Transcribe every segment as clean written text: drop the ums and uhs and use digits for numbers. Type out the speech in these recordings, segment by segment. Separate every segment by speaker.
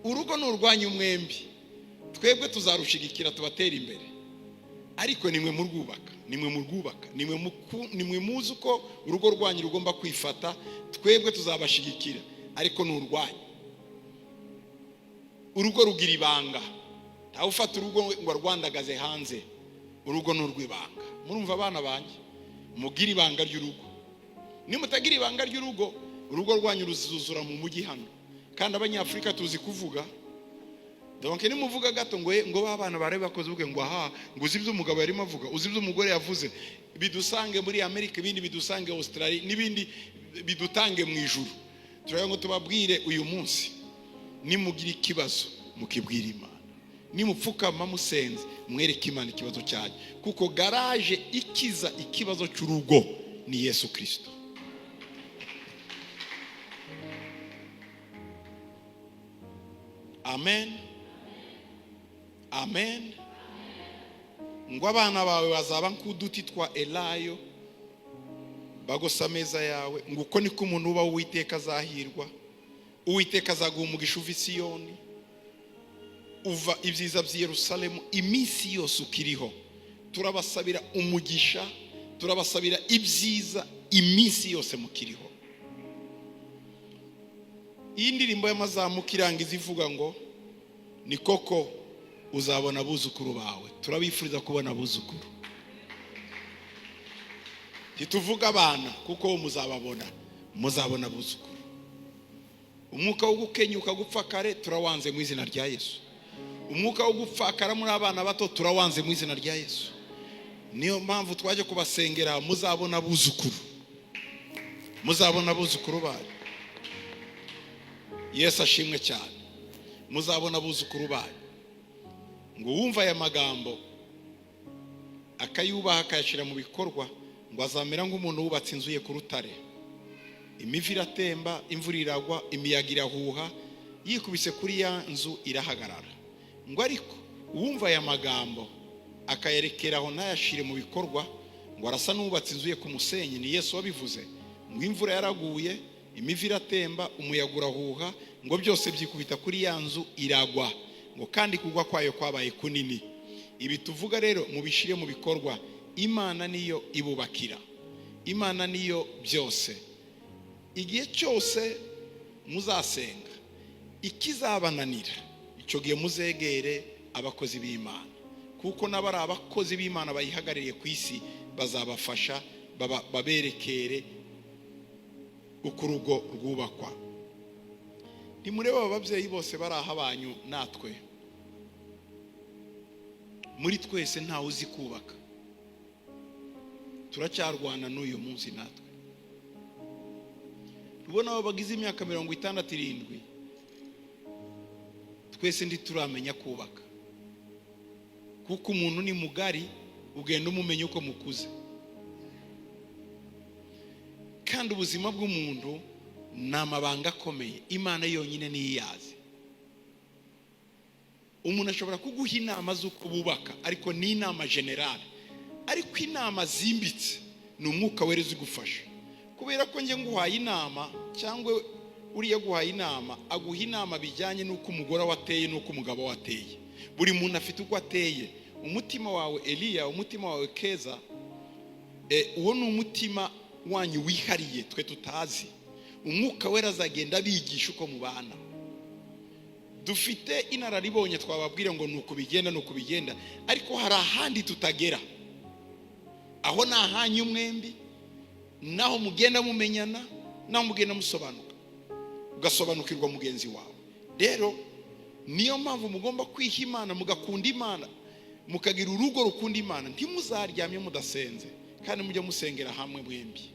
Speaker 1: Urugo ni urwanyu mwembi. Twebwe tuzarushigikira, tubatera imbere, ariko nimwe murwubaka, nimwe murwubaka, nimwe muzi uko urugo rwanyu rugomba kwifata. Twebwe tuzabashigikira, ariko ni urwanyu. Urugo rugira ibanga. Ntawe ufata urugo ngo arwandagaze hanze. Urugo ni urw'ibanga. Murumva, abana banjye, mugire ibanga ry'urugo. Nimutagira ibanga ry'urugo, urugo rwanyu ruzuzura mu mujyi hano. Kandi Abanyafurika tuzi kuvuga. Donc nimuvuga gato ngo ba bana bare bakoze uvuge ngo aha, ngo uzi ibyo umugabo yarimo avuga, uzi ibyo umugore yavuze, bidusange muri Amerika, ibindi bidusange Australia, n'ibindi bidutange mu ijuru. Turagira ngo tubabwire uyu munsi: nimugira ikibazo, mukibwira Imana. Nimupfukama musenze, mwereke Imana ikibazo cyanyu, kuko garage ikiza ikibazo cy'urugo ni Yesu Kirisito. Amen, amen. Ngo abana bawe bazaba nk'uduti twa elayo bagosa ameza yawe. Ngo uko niko umuntu uba Uwiteka azahirwa. Uwiteka azaguha umugisha uva i Siyoni, uva ibyiza by'i Yerusalemu, iminsi yose ukiriho. Turabasabira umugisha, turabasabira ibyiza iminsi yose mukiriho. Iyi ndirimbo y'amazamuka irangiza ivuga ngo ni koko uzabona abuzukuru bawe. Turabifuriza kubona abuzukuru. Ntituvuga abana, kuko muzababona, muzabona abuzukuru. Umwuka wo gukenyuka, gupfa kare, turawanze mu izina rya Yesu. Umwuka wo gupfakara muri abana bato turawanze mu izina rya Yesu. Niyo mpamvu twajya kubasengera. Muzabona abuzukuru, muzabona abuzukuru banyu. Yesu ashimwe cyane. Muzabona abuzukuru banyu. Ngo wumva aya magambo akayubaha, akayashyira mu bikorwa, ngo azamera nk'umuntu wubatse inzu ye ku rutare. Imivu iratemba, imvura iragwa, imiyaga irahuha, yikubise kuri ya nzu irahagarara. Ngo ariko uwumva aya magambo akayerekeraho ntayashyire mu bikorwa, ngo arasa n'uwubatse inzu ye ku musenyi. Ni Yesu wabivuze. Ngo imvura yaraguye, imivu iratemba, umuyaga urahuha, ngo byose byikubita kuri ya nzu iragwa, ngo kandi kugwa kwayo kwabaye kunini. Ibi tuvuga rero mubishyire mu bikorwa. Imana niyo ibubakira, Imana niyo byose. Igihe cyose muzasenga, ikizabananira, icyo gihe muzegere abakozi b'Imana, kuko n'abari abakozi b'Imana bayihagarariye ku isi bazabafasha, baberekere uko urugo rwubakwa. Ntimurebe aba babyeyi bose bari aha banyu, natwe muri twese ntawe uzi kubaka. Turacyarwana n'uyu munsi natwe. Ubona abo bagize imyaka 67, twese ntituramenya kubaka, kuko umuntu ni mugari, ugenda umumenya uko mukuze. Kandi ubuzima bw'umuntu ni amabanga akomeye, Imana yonyine niyo iyazi. Umuntu ashobora kuguha inama z'uko bubaka, ariko ni inama générale. Ariko inama zimbitse ni Umwuka Wera uzigufasha, kubera ko njye nguhaye inama cyangwa uriya guhaye inama, aguha inama bijyanye n'uko umugore we ateye n'uko umugabo we ateye. Buri muntu afite uko ateye. Umutima wawe Eliya, umutima wawe Keza, uwo ni umutima wanyu wihariye twe tutazi. Umwuka Wera azagenda abigisha uko mubana. Dufite inararibonye, twababwira ngo ni uku bigenda, ni uku bigenda, ariko hari ahandi tutagera. Aho ni ahanyu mwembi, naho mugenda mumenyana, naho mugenda musobanuka, ugasobanukirwa mugenzi wawe. Rero niyo mpamvu mugomba kwiha Imana, mugakunda Imana, mukagira urugo rukunda Imana. Ntimuzaryamye mudasenze, kandi mujye musengera hamwe mwembi.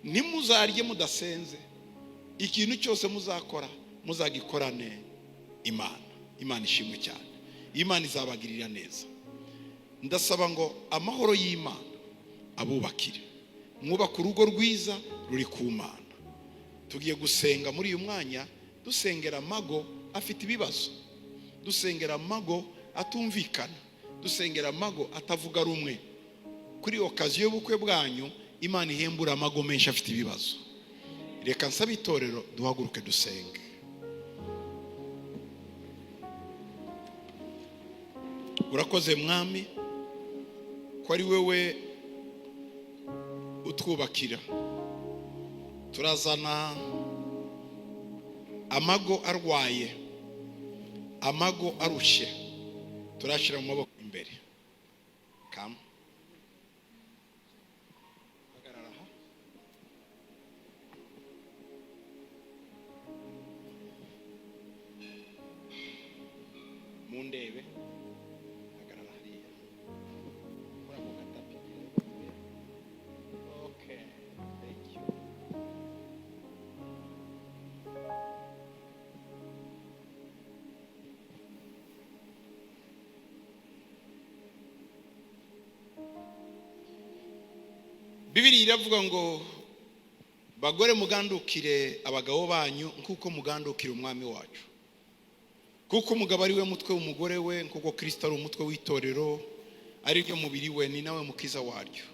Speaker 1: Ntimuzarye mudasenze. Ikintu cyose muzakora muzagikorane Imana. Imana ishimwe cyane. Imana izabagirira neza. Ndasaba ngo amahoro y'Imana abubakire, mwubake urugo rwiza ruri ku Mana. Tugiye gusenga muri uyu mwanya, dusengera amago afite ibibazo, dusengera amago atumvikana, dusengera amago atavuga rumwe. Kuri occasion y'ubukwe bwanyu, Imana ihembura amago menshi afite ibibazo. Reka nsabe itorero duhaguruke dusenge. Urakoze Mwami ko ari wewe utwubakira. Turazana amago arwaye, amago arushye, turashyira mu maboko imbere. Kama hagarara aha. Mundebe, hagarara hariya kuri ako gatapi. Okay, thank you. Bibiri iravuga ngo: "Bagore, mugandukire abagabo banyu nk'uko mugandukira Umwami wacu, kuko umugabo ari we mutwe w'umugore we, nk'uko Kirisito ari umutwe w'itorero, ari ryo mubiri we, ni nawe mukiza waryo.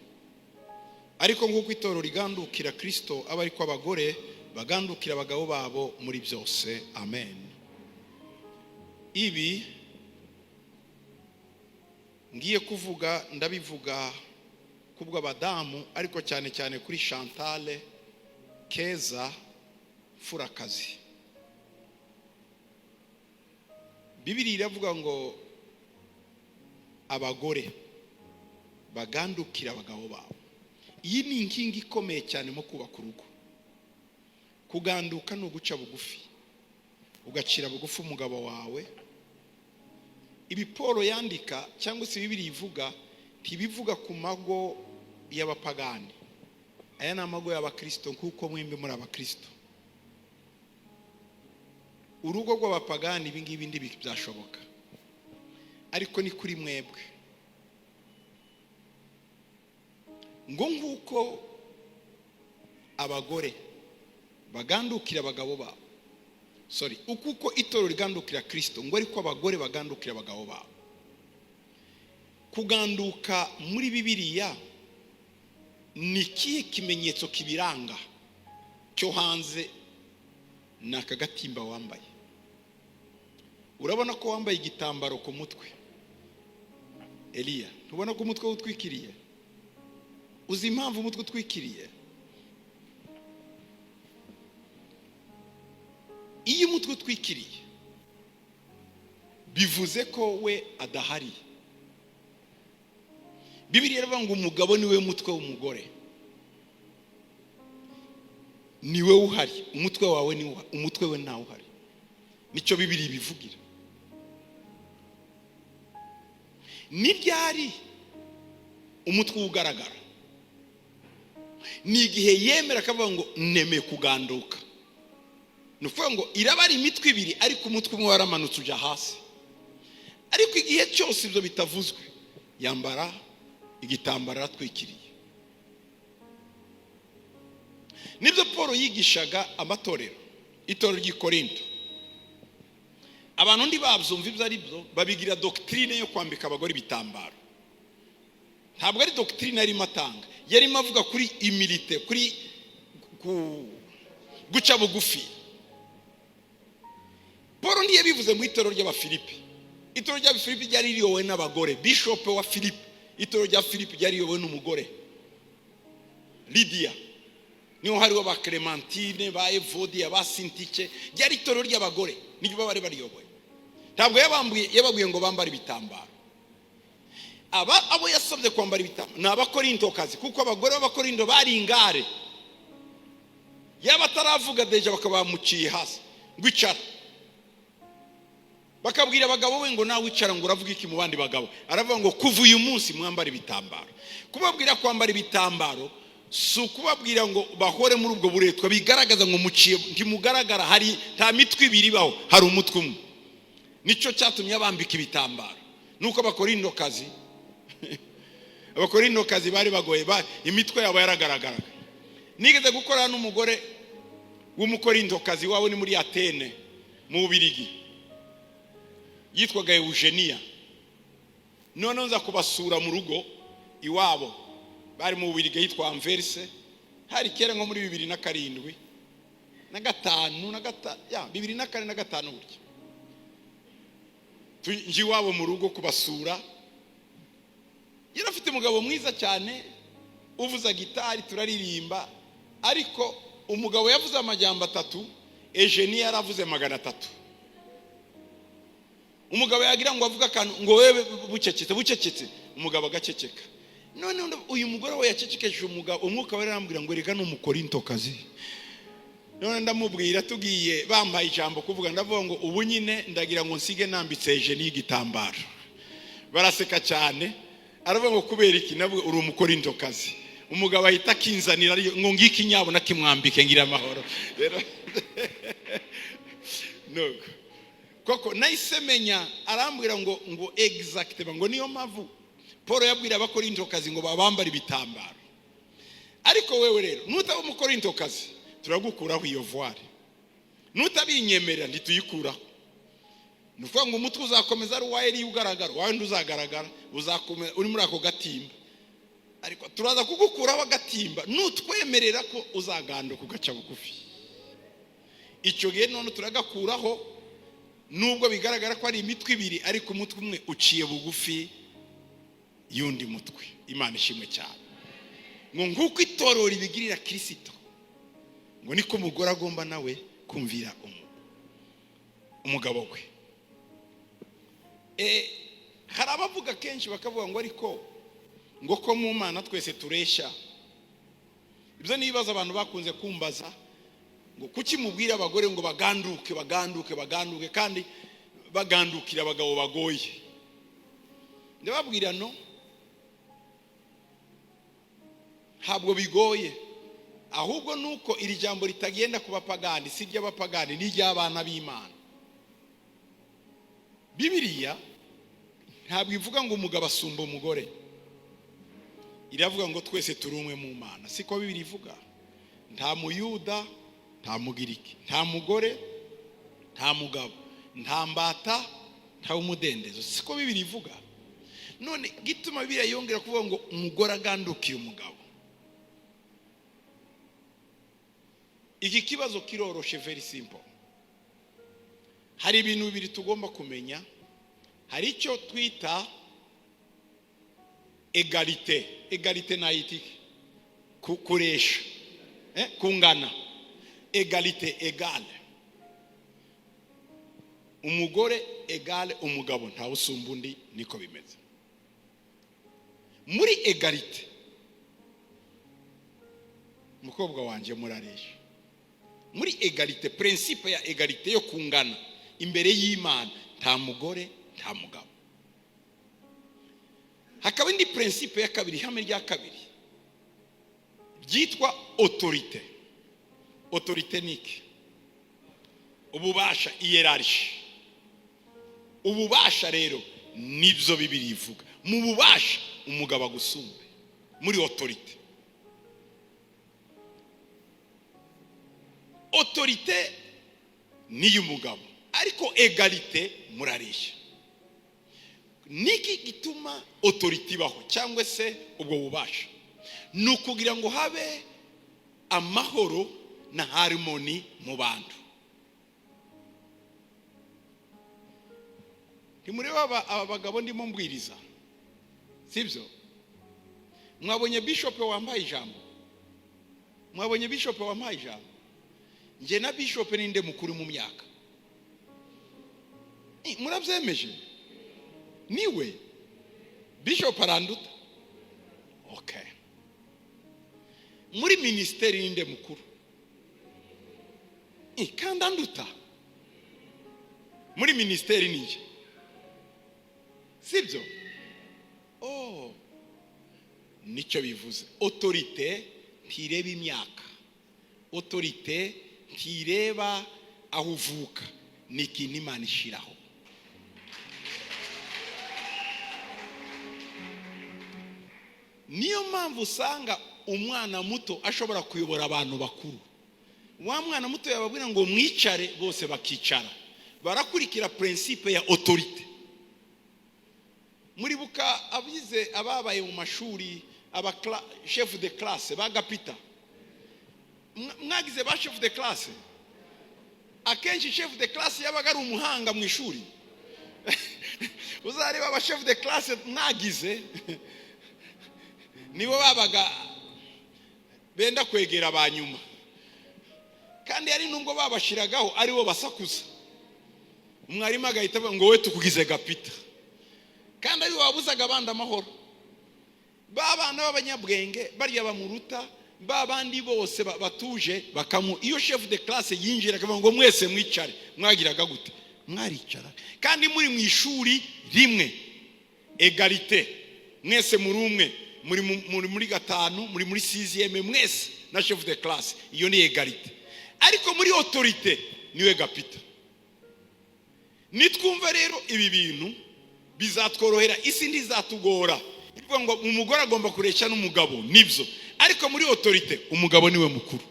Speaker 1: Ariko nk'uko itorero rigandukira Kirisito, aba ariko abagore bagandukira abagabo babo muri byose." Amen. Ibi ngiye kuvuga ndabivuga kubw'abadamu, ariko cyane cyane kuri Chantale Keza Furakazi. Bibiri iravuga ngo abagore bagandukira abagabo babo. Iyi ni inkingi ikomeye cyane mu kubaka urugo. Kuganduka ni uguca bugufi, ugacira bugufi umugabo wawe. Ibi Paul yandika cyangwa se Bibiri ivuga, ntibivuga ku mago y'abapagani. Aya ni amago y'abakristo, nk'uko mwembi muri abakristo. Urugo rw'abapagani ibi ngibi ntibyashoboka, ariko ni kuri mwebwe ngo nk'uko abagore bagandukira abagabo babo, sorry, uko itorero rigandukira Kirisito, ngo ariko abagore bagandukira abagabo babo. Kuganduka muri Bibiliya ni ikihe kimenyetso kibiranga cyo hanze? Ni aka gatimba wambaye. Urabona ko wambaye igitambaro ku mutwe, Eliya. Ntubona ko umutwe utwikiriye? Uzi impamvu umutwe utwikiriye? Iyo umutwe utwikiriye, bivuze ko we adahari. Bibiliya iravuga ngo umugabo niwe mutwe w'umugore, niwe uhari. Umutwe wawe ni umutwe we ntawe uhari. Nicyo Bibiliya ibivugira. Ni ryari umutwe ugaragara? Ni igihe yemera akavuga ngo nemeye kuganduka. Ni ukuvuga ngo iraba ari imitwe ibiri, ariko umutwe umwe waramanutse ujya hasi. Ariko igihe cyose ibyo bitavuzwe, yambara igitambaro aratwikiriye. Nibyo Paul yigishaga amatorero, itorero ry'i Korinto. Abantu ntibabyumva ibyo ari byo, babigira doctrine yo kwambika abagore ibitambaro. Ntabwo ari doctrine yarimo atanga. Yarimo avuga kuri humilité, kuri guca bugufi. Paul ntiyabivuze mu itorero ry'Abafilipi. Itorero ry'Abafilipi ryari riyobowe n'abagore. Bishop wa Filipi, itorero rya Filipi ryari riyobowe n'umugore Lydia. Niho hariho ba Clementine, ba Evodia, ba Sintike. Ryari itorero ry'abagore, niryo bari bariyoboye. Ntabwo yababwiye ngo bambare ibitambaro. Aba abo yasabye kwambara ibitambaro ni Abakorintokazi, kuko abagore b'Abakorinto bari ingare. Yaba ataravuga déjà bakaba bamuciye hasi ngo icara. Bakabwira abagabo we ngo nawe wicara, ngo uravuga iki mu bandi bagabo? Aravuga ngo kuva uyu munsi mwambare ibitambaro. Kubabwira kwambara ibitambaro si ukubabwira ngo bahore muri ubwo buretwa. Bigaragaza ngo muciye, ntimugaragara. Hari nta mitwe ibiri ibaho, hari umutwe umwe. Nicyo cyatumye bambika ibitambaro. Nuko Abakorintokazi bari bagoye, imitwe yabo yaragaragaraga. Nigeze gukorana n'umugore w'Umukorintokazi wawe, ni muri Atene mu Bubirigi, yitwaga Eugenia. Noneho nza kubasura mu rugo iwabo, bari mu Bubirigi yitwa Anverse. Hari kera nko muri 2007 na gatanu na gata ya 2004 na gatanu gutya. Njye iwabo mu rugo kubasura, yari afite umugabo mwiza cyane uvuza gitari, turaririmba. Ariko umugabo yavuze amajyamba 3, Eugenie yaravuze 300. Umugabo yagira ngo avuge akantu, ngo wewe bucecetse bucecetse, umugabo agaceceka. None uyu mugore we yacecekesheje umugabo, umwuka we arambwira ngo reka ni Umukorintokazi. None ndamubwira, tugiye bampaye ijambo kuvuga, ndavuga ngo ubu nyine ndagira ngo nsige nambitse Eugenie igitambaro. Baraseka cyane. Aravuga ngo kubera iki? Navuga uri Umukorintokazi. Umugabo ahita akinzanira ngo ngiki nyabona kimwambike ngira amahoro. Rero nuko koko nahise menya. Arambwira ngo exactement, ngo niyo mpamvu Paul yabwira Abakorintokazi ngo babambare ibitambaro. Ariko wewe rero nutaba Umukorintokazi, turagukuraho iyo voile. Nutabinyemerera, ntituyikuraho. Ni ukuvuga ngo umutwe uzakomeza ari uwa Eliya ugaragara, wawe uzagaragara, uzakomeza uri muri ako gatimba. Ariko turaza kugukuraho agatimba nutwemerera ko uzaganduka ugaca bugufi. Icyo gihe none turagakuraho, nubwo bigaragara ko ari imitwe ibiri, ariko umutwe umwe uciye bugufi y'undi mutwe. Imana ishimwe cyane. Ngo nk'uko itorero ribigirira Kirisito, ngo niko umugore agomba nawe kumvira umugabo we. Hari abavuga kenshi bakavuga ngo ariko ngo ko mu Mana twese tureshya. Ibyo ni ibibazo abantu bakunze kumbaza, ngo kuki mubwira abagore ngo baganduke, baganduke, baganduke, kandi bagandukira abagabo bagoye? Ndababwira no, ntabwo bigoye, ahubwo nuko iri jambo ritagenda ku bapagani. Si iry'abapagani, ni iry'abana b'Imana. Bibiliya ntabwo ivuga ngo umugabo asumba umugore, iravuga ngo twese turi umwe mu Mana. Siko Bibiliya ivuga? Nta Muyuda, nta Mugiriki, nta mugore, nta mugabo, nta mbata, nta umudendezo. Siko Bibiliya ivuga? None gituma Bibiliya yongera kuvuga ngo umugore agandukire umugabo. Iki kibazo kiroroshe, very simple. Hari ibintu bibiri tugomba kumenya. Hari icyo twita égalité. Égalité nayitike kuresha, kungana, égalité, égale. Umugore égale umugabo, ntawe usumba undi, niko bimeze. Muri égalité, umukobwa wanjye muraresha. Muri égalité, principe ya égalité yo kungana imbere y'Imana, nta mugore, nta mugabo. Hakaba indi principe ya kabiri, ihame rya kabiri ryitwa autorité. Autorité ni iki? Ububasha, hiérarchie. Ububasha rero nibyo Bibiliya ivuga. Mu bubasha umugabo agusumbe muri autorité. Autorité ni iy'umugabo, ariko égalité murareshya. Niki gituma autorité ibaho cyangwa se ubwo bubasha? Ni ukugira ngo habe amahoro na harmony mu bantu. Ntimureba aba bagabo ndimo mbwiriza, sibyo? Mwabonye bishop wambaye ijambo? Mwabonye bishop wambaye ijambo? Njye na bishop ninde mukuru mu myaka? Murabyemeje? Niwe bishop aranduta. Okay, muri minisiteri ninde mukuru? Kandi anduta muri minisiteri niye, sibyo? Oh, nicyo bivuze. Autorité ntireba imyaka, autorité ntireba aho uvuka, ni ikintu Imana ishiraho. Niyo mpamvu usanga umwana muto ashobora kuyobora abantu bakuru. Wa mwana muto yababwira ngo mwicare, bose bakicara, barakurikira principe ya autorité. Muribuka abize, ababaye mu mashuri, aba chef de classe bagapita? Mwagize ba chef de classe? Akenshi chef de classe yabaga ari umuhanga mu ishuri. Uzareba aba chef de classe mwagize, nibo babaga benda kwegera ba nyuma, kandi hari nubwo babashiragaho aribo basakuza. Umwarimu agahita avuga ngo: "We tukugize gapita," kandi aribo babuzaga abandi amahoro. Ba bana b'abanyabwenge barya bamuruta, ba bandi bose batuje bakamu. Iyo chef de classe yinjira akavuga ngo: "Mwese mwicare," mwagiraga gute? Mwaricara, kandi muri mu ishuri rimwe, égalité, mwese muri umwe, muri muri gatanu, muri muri sixième mwese na chef de classe. Iyo ni égalité, ariko muri autorité niwe gapita. Nitwumva rero ibi bintu bizatworohera, isi ntizatugora. Ivuga ngo umugore agomba kureshya n'umugabo, nibyo, ariko muri autorité umugabo niwe mukuru.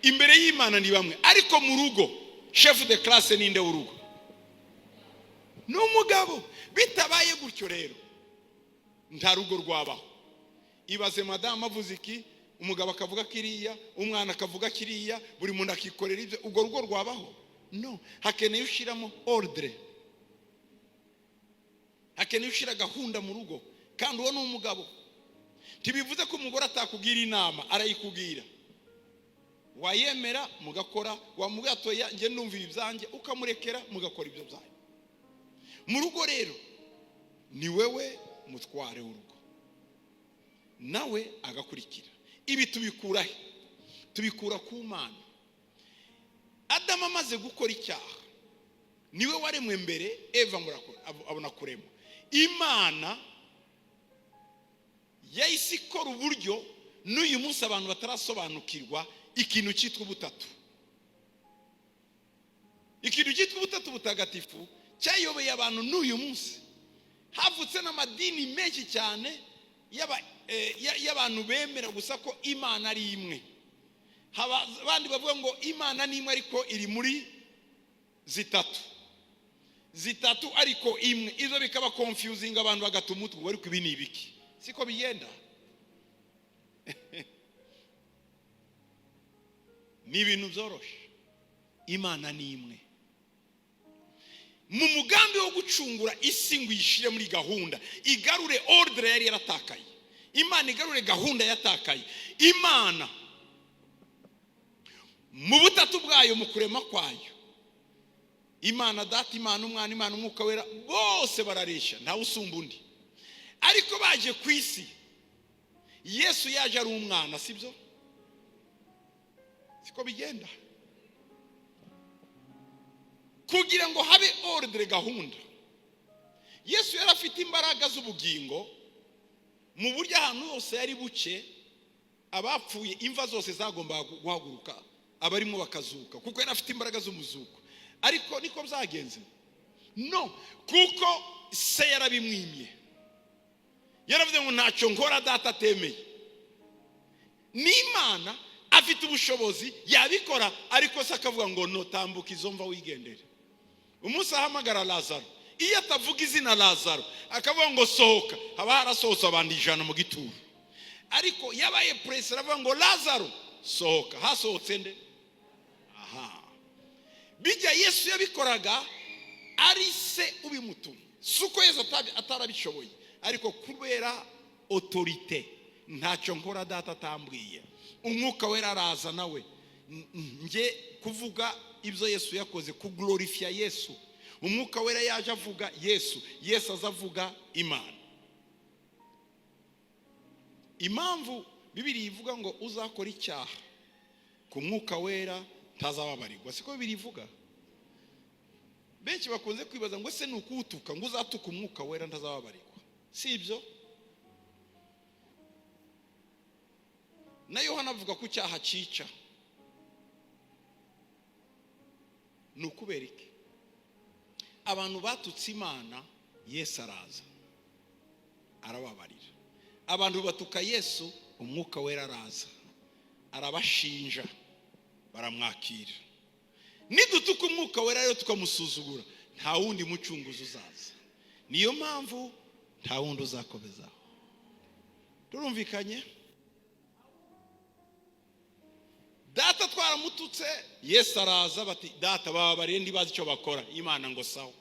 Speaker 1: Imbere y'Imana ni bamwe, ariko mu rugo chef de classe ninde w'urugo? Ni umugabo. Bitabaye gutyo rero nta rugo rwabaho. Ibaze madamu avuze iki, umugabo akavuga kiriya, umwana akavuga kiriya, buri muntu akikorera ibyo, urwo rugo rwabaho? No hakeneye ushyiramo ordre, hakeneye ushyira gahunda mu rugo, kandi uwo ni umugabo. Ntibivuze ko umugore atakubwira inama, arayikubwira, wayemera mugakora, wamubwira atoya njye numva ibi byanjye, ukamurekera mugakora ibyo byanyu mu rugo. Rero ni wewe mutware w'urugo, nawe agakurikira. Ibi tubikura he? Tubikura ku Mana. Adamu amaze gukora icyaha, niwe waremwe mbere, Eva abona kuremwa. Imana yahise ikora uburyo n'uyu munsi abantu batarasobanukirwa, ikintu cyitwa ubutatu. Ikintu cyitwa ubutatu butagatifu cyayobeye abantu n'uyu munsi. Havutse n'amadini menshi cyane y'abantu bemera gusa ko Imana ari imwe. Abandi bavuga ngo Imana ni imwe ariko iri muri zitatu, zitatu ariko imwe. Ibyo bikaba confusing, abantu bagata umutwe, ariko ibi ni ibiki? Siko bigenda, ni ibintu byoroshye. Imana ni imwe. Mu mugambi wo gucungura isi ngo uyishyire muri gahunda, igarure ordre yari yaratakaye, Imana igarure gahunda yatakaye. Imana mu butatu bwayo, mu kurema kwayo, Imana Data, Imana Umwana, Imana Umwuka Wera, bose bararesha, ntawe usumba undi. Ariko baje ku isi, Yesu yaje ari umwana, sibyo? Siko bigenda? Kugira ngo habe ordre, gahunda, Yesu yari afite imbaraga z'ubugingo mu buryo ahantu hose yari buke, abapfuye, imva zose zagombaga guhaguruka, abarimo bakazuka, kuko yari afite imbaraga z'umuzuko. Ariko niko byagenze? No, kuko se yarabimwimye. Yaravuze ngo: "Ntacyo nkora Data atemeye." N'Imana afite ubushobozi, yabikora, ariko se akavuga ngo: "No, tambuka izo mva wigendere." Umunsi ahamagara Lazaro, iyo atavuga izina Lazaro akavuga ngo: "Sohoka," haba harasohotse abantu 100 mu gituro. Ariko yabaye pressé, aravuga ngo: "Lazaro, sohoka." Hasohotse nde? Aha bijya Yesu yabikoraga ari se ubimutumye. Si uko Yesu atarabishoboye, ariko kubera autorité, ntacyo nkora Data atambwiye. Umwuka Wera araza nawe. Njye kuvuga ibyo Yesu yakoze, kuglorifiya Yesu. Umwuka Wera yaje avuga Yesu, Yesu aza avuga Imana. Impamvu Bibiri ivuga ngo uzakora icyaha ku Mwuka Wera ntazababarirwa, siko Bibiri ivuga? Benshi bakunze kwibaza ngo ese ni ukuwutuka, ngo uzatuka Umwuka Wera ntazababarirwa? Si ibyo. Na Yohana avuga ko icyaha cyica. Ni ukubera iki? Abantu batutse Imana, Yesu araza arababarira. Abantu batuka Yesu, Umwuka Wera araza arabashinja, baramwakira. Nidutuka Umwuka Wera rero tukamusuzugura, nta wundi mucunguzi uzaza. Niyo mpamvu nta wundi uzakomezaho. Turumvikanye? Data twaramututse. Yesu araza, bati: "Data, bababariye, ntibazi icyo bakora." Imana ngo: "Sawa."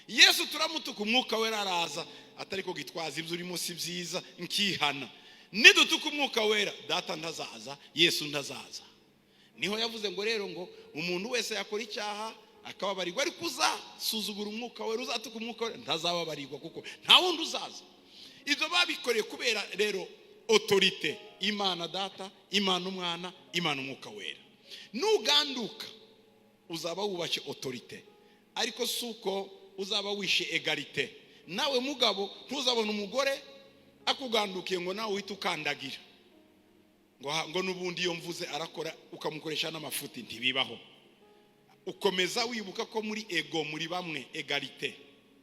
Speaker 1: Yesu turamutuka, Umwuka Wera araza, atari ko Gitwaza, ibyo urimo si byiza, nkihana. Nidutuka Umwuka Wera, Data ntazaza, Yesu ntazaza. Niho yavuze ngo rero ngo umuntu wese yakora icyaha akababarirwa, ariko uzasuzugura Umwuka Wera, uzatuka Umwuka Wera, ntazababarirwa, kuko nta wundi uzaza. Ibyo babikoreye kubera rero autorité: Imana Data, Imana Umwana, Imana Umwuka Wera. Nuganduka uzaba wubashye autorité, ariko si uko uzaba wishe égalité. Nawe mugabo, ntuzabone umugore akugandukiye ngo nawe uhite ukandagira ngo n'ubundi iyo mvuze arakora, ukamukoresha n'amafuti. Ntibibaho. Ukomeza wibuka ko muri ego muri bamwe, égalité,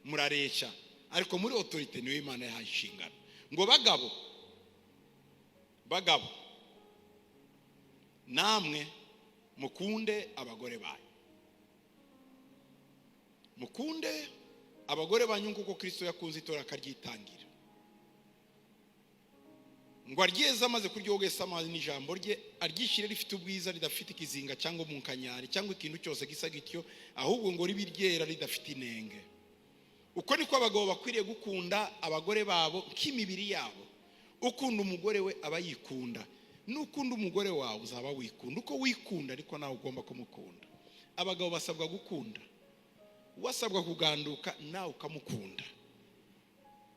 Speaker 1: murareshya, ariko muri autorité niyo Imana yahaye inshingano. Ngo bagabo, bagabo namwe mukunde abagore banyu, mukunde abagore banyu nk'uko Kirisito yakunze itorero akaryitangira, ngo aryeze amaze kuryogesa amazi n'ijambo rye, aryishyire rifite ubwiza, ridafite ikizinga cyangwa umunkanyari cyangwa ikintu cyose gisa gityo, ahubwo ngo ribe iryera ridafite inenge. Uko niko abagabo bakwiriye gukunda abagore babo nk'imibiri yabo. Ukunda umugore we aba yikunda. N'ukunda umugore wawe uzaba wikunda. Uko wikunda ariko nawe ugomba kumukunda. Abagabo basabwa gukunda, wasabwa kuganduka, nawe ukamukunda.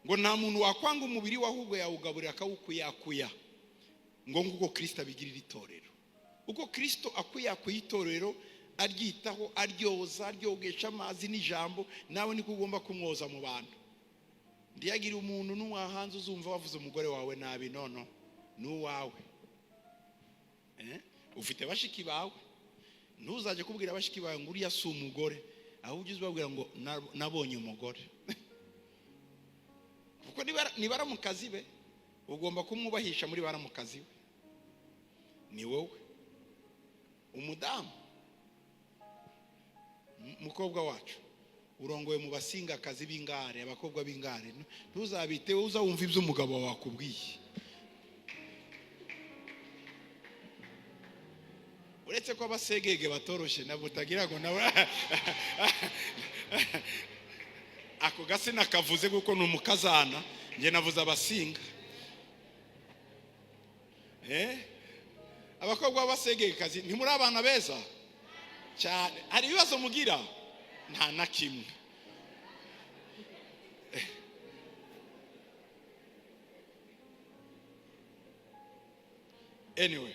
Speaker 1: Ngo nta muntu wakwanga umubiri we, ahubwo yawugaburira akawukuyakuya, ngo nguko Kirisito abigirira itorero. Uko Kirisito akuyakuye itorero, aryitaho, aryoza, aryogesha amazi n'ijambo, nawe niko ugomba kumwoza mu bantu. Ntiyagire umuntu n'uwahanze uzumva wavuze umugore wawe nabi. Nono ni uwawe. Ufite bashiki bawe, ntuzajye kubwira bashiki bawe ngo uriya si umugore, ahubwo ujye ubabwira ngo nabonye umugore, kuko ni baramukazi be, ugomba kumwubahisha muri baramukazi we. Ni wowe umudamu, mukobwa wacu, urongoye mu basingakazi b'ingare, abakobwa b'ingare. Ntuzabite, uza wumva ibyo umugabo wawe akubwiye, uretse ko abasegege batoroshye nabo, utagira ngo nawe ako gasi nakavuze kuko ni umukazana. Njye navuze abasinga. Abakobwa b'abasegekazi, ntimuri abana beza cyane? Hari ibibazo mugira? Nta na kimwe. Anyway,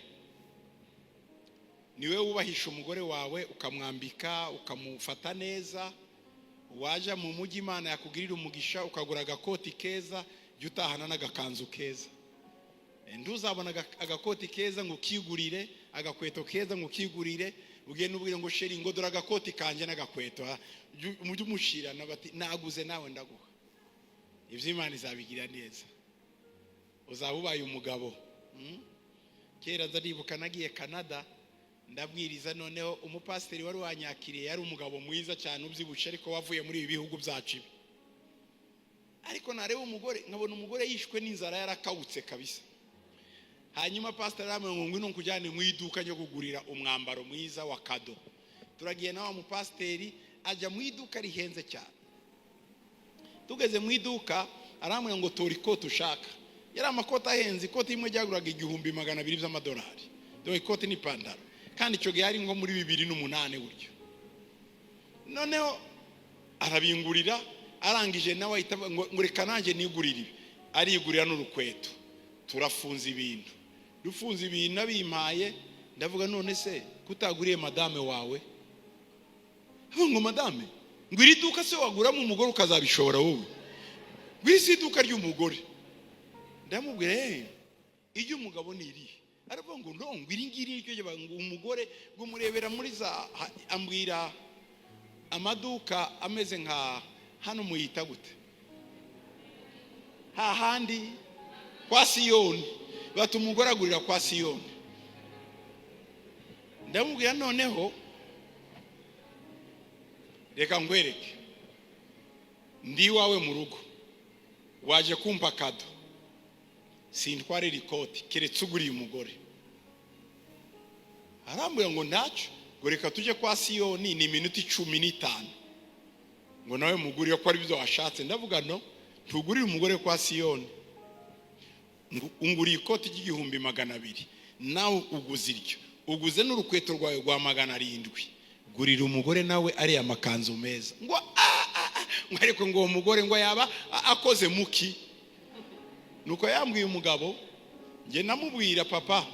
Speaker 1: niwe wubahisha umugore wawe, ukamwambika, ukamufata neza. Wajya mu mujyi, Imana yakugirira umugisha, ukagura agakoti keza, jya utahana n'agakanzu keza. Ntuzabona agakoti keza ngo ukigurire, agakweto keza ngo ukigurire, ugende ubwire ngo: "Chéri, ngo dore agakoti kanjye n'agakweto." Mujye umushirana, bati: "Naguze, nawe ndaguha." Ibyo Imana izabigira neza, uzaba ubaye umugabo. Kera ndaribuka nagiye Canada ndabwiriza. Noneho umupasiteri wari wanyakiriye yari umugabo mwiza cyane, ubyibushye, ariko wavuye muri ibi bihugu byacu ibi. Ariko nareba umugore nkabona umugore yishwe n'inzara, yarakawutse kabisa. Hanyuma pasiteri aramubwira ngo: "Ngwino nkujyane mu iduka ryo kugurira umwambaro mwiza wa cadeau." Turagiye na wa mupasiteri, ajya mu iduka rihenze cyane. Tugeze mu iduka arambwira ngo: "Tora ikoti ushaka." Yari amakoti ahenze, ikoti rimwe ryaguraga 1200 by'amadolari, dore ikoti n'ipantaro. Kandi icyo gihe ari nko muri 2008 buryo. Noneho arabingurira, arangije nawe ahita avuga ngo reka nanjye nigurire ibi. Arigurira n'urukweto. Turafunze ibintu, dufunze ibintu, abimpaye, ndavuga: "None se kutaguriye madame wawe?" Avuga ngo: "Madame?" Ngo: "Iri duka se waguramo umugore ukazabishobora wowe?" Ngo: "Iri si iduka ry'umugore." Ndamubwira: "Iry'umugabo ni irihe?" Aravuga ngo: "No," ngo: "Iri ngiri niryo." Ngo umugore ngo murebera muri za ambwira amaduka ameze nka hano, muyita gute, hahandi kwa Siyoni, bati umugore agurira kwa Siyoni. Ndamubwira: "Noneho reka nkwereke, ndi iwawe mu rugo, waje kumpa cadeau, sintwarira ikoti keretse uguriye umugore." Arambwira ngo ntacyo, ngo reka tujye kwa Siyoni, ni iminota 15, ngo nawe mugurire ko ari byo washatse. Ndavuga: "No, ntugurire umugore kwa Siyoni. Unguriye ikoti ry'1200, nawe uguze iryo, uguze n'urukweto rwawe rwa 700. Gurira umugore nawe ariya makanzu meza." Ngo ah, ah, ah. Ngo ariko ngo uwo mugore ngo yaba akoze muki? Nuko yambwiye umugabo. Njye namubwira: "Papa,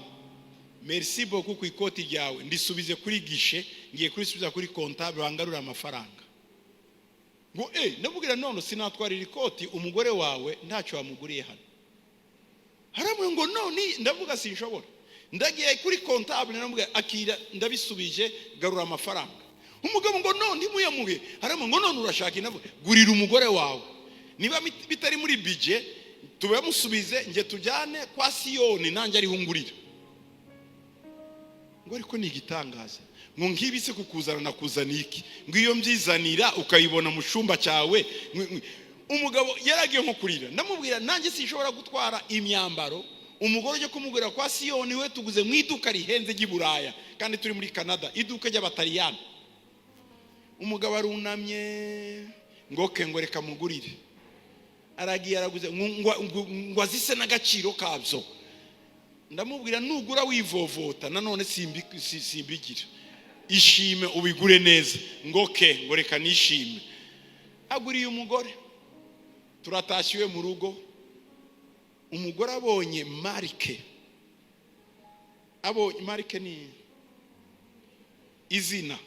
Speaker 1: merci beaucoup ku ikoti ryawe, ndisubize kuri guichet, ngiye kurisubiza kuri comptable bangarure amafaranga." Ngo eh, ndamubwira: "None sinatwarira ikoti umugore wawe ntacyo wamuguriye hano." Haramwe ngo none, ndavuga: "Sinshobora, ndagiye kuri comptable." Ndamubwira: "Akira, ndabisubije, garura amafaranga." Umugabo ngo none ntimuyamuhe. Haramwe ngo none urashaka inavuga: "Gurira umugore wawe, niba bitari muri budget tubamusubize, njye tujyane kwa Siyoni nanjye ariho ngurira." Ngo ariko ni igitangaza, ngo ngibi se kukuzana nakuzana iki? Ngo iyo mbyizanira ukayibona mu cyumba cyawe. Umugabo yaragiye nko kurira. Ndamubwira: "Nanjye sinshobora gutwara imyambaro umugore ujya kumugurira kwa Siyoni, we tuguze mu iduka rihenze ry'i Buraya kandi turi muri Canada, iduka ry'Abataliyani." Umugabo arunamye ngo ke, ngo reka mugurire. Aragiye araguze, ngo azise n'agaciro kabyo. Ndamubwira: "Nugura wivovota nanone simbigira, ishime ubigure neza." Ngo ke, ngo reka nishime. Aguriye umugore, turatashye iwe mu rugo. Umugore abonye marque, abonye marque ni izina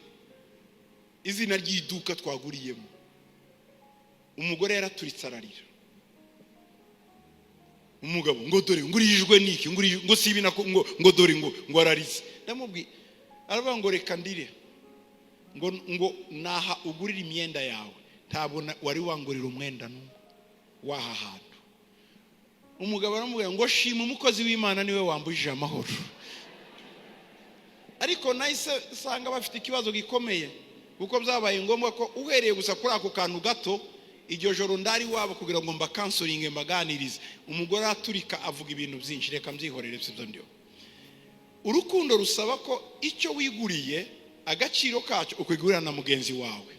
Speaker 1: ry'iduka twaguriyemo, umugore yaraturitse ararira. Umugabo ngo dore ngurijwe niki, ngo si ibi ngo dore ngo ararize. Ndamubwiye, aravuga ngo reka ndire, ngo naha ugurira imyenda yawe, ntabwo wari wangurira umwenda n'umwe w'aha hantu. Umugabo aramubwira ngo shima umukozi w'Imana niwe wambujije amahoro. Ariko nahise usanga bafite ikibazo gikomeye, kuko byabaye ngombwa ko uhereye gusa kuri ako kantu gato, iryo joro ndari wabo kugira ngo mbacounselinge, mbaganirize. Umugore araturika, avuga ibintu byinshi, reka mbyihorere, sibyo ndiho. Urukundo rusaba ko icyo wiguriye agaciro kacyo ukigurira na mugenzi wawe.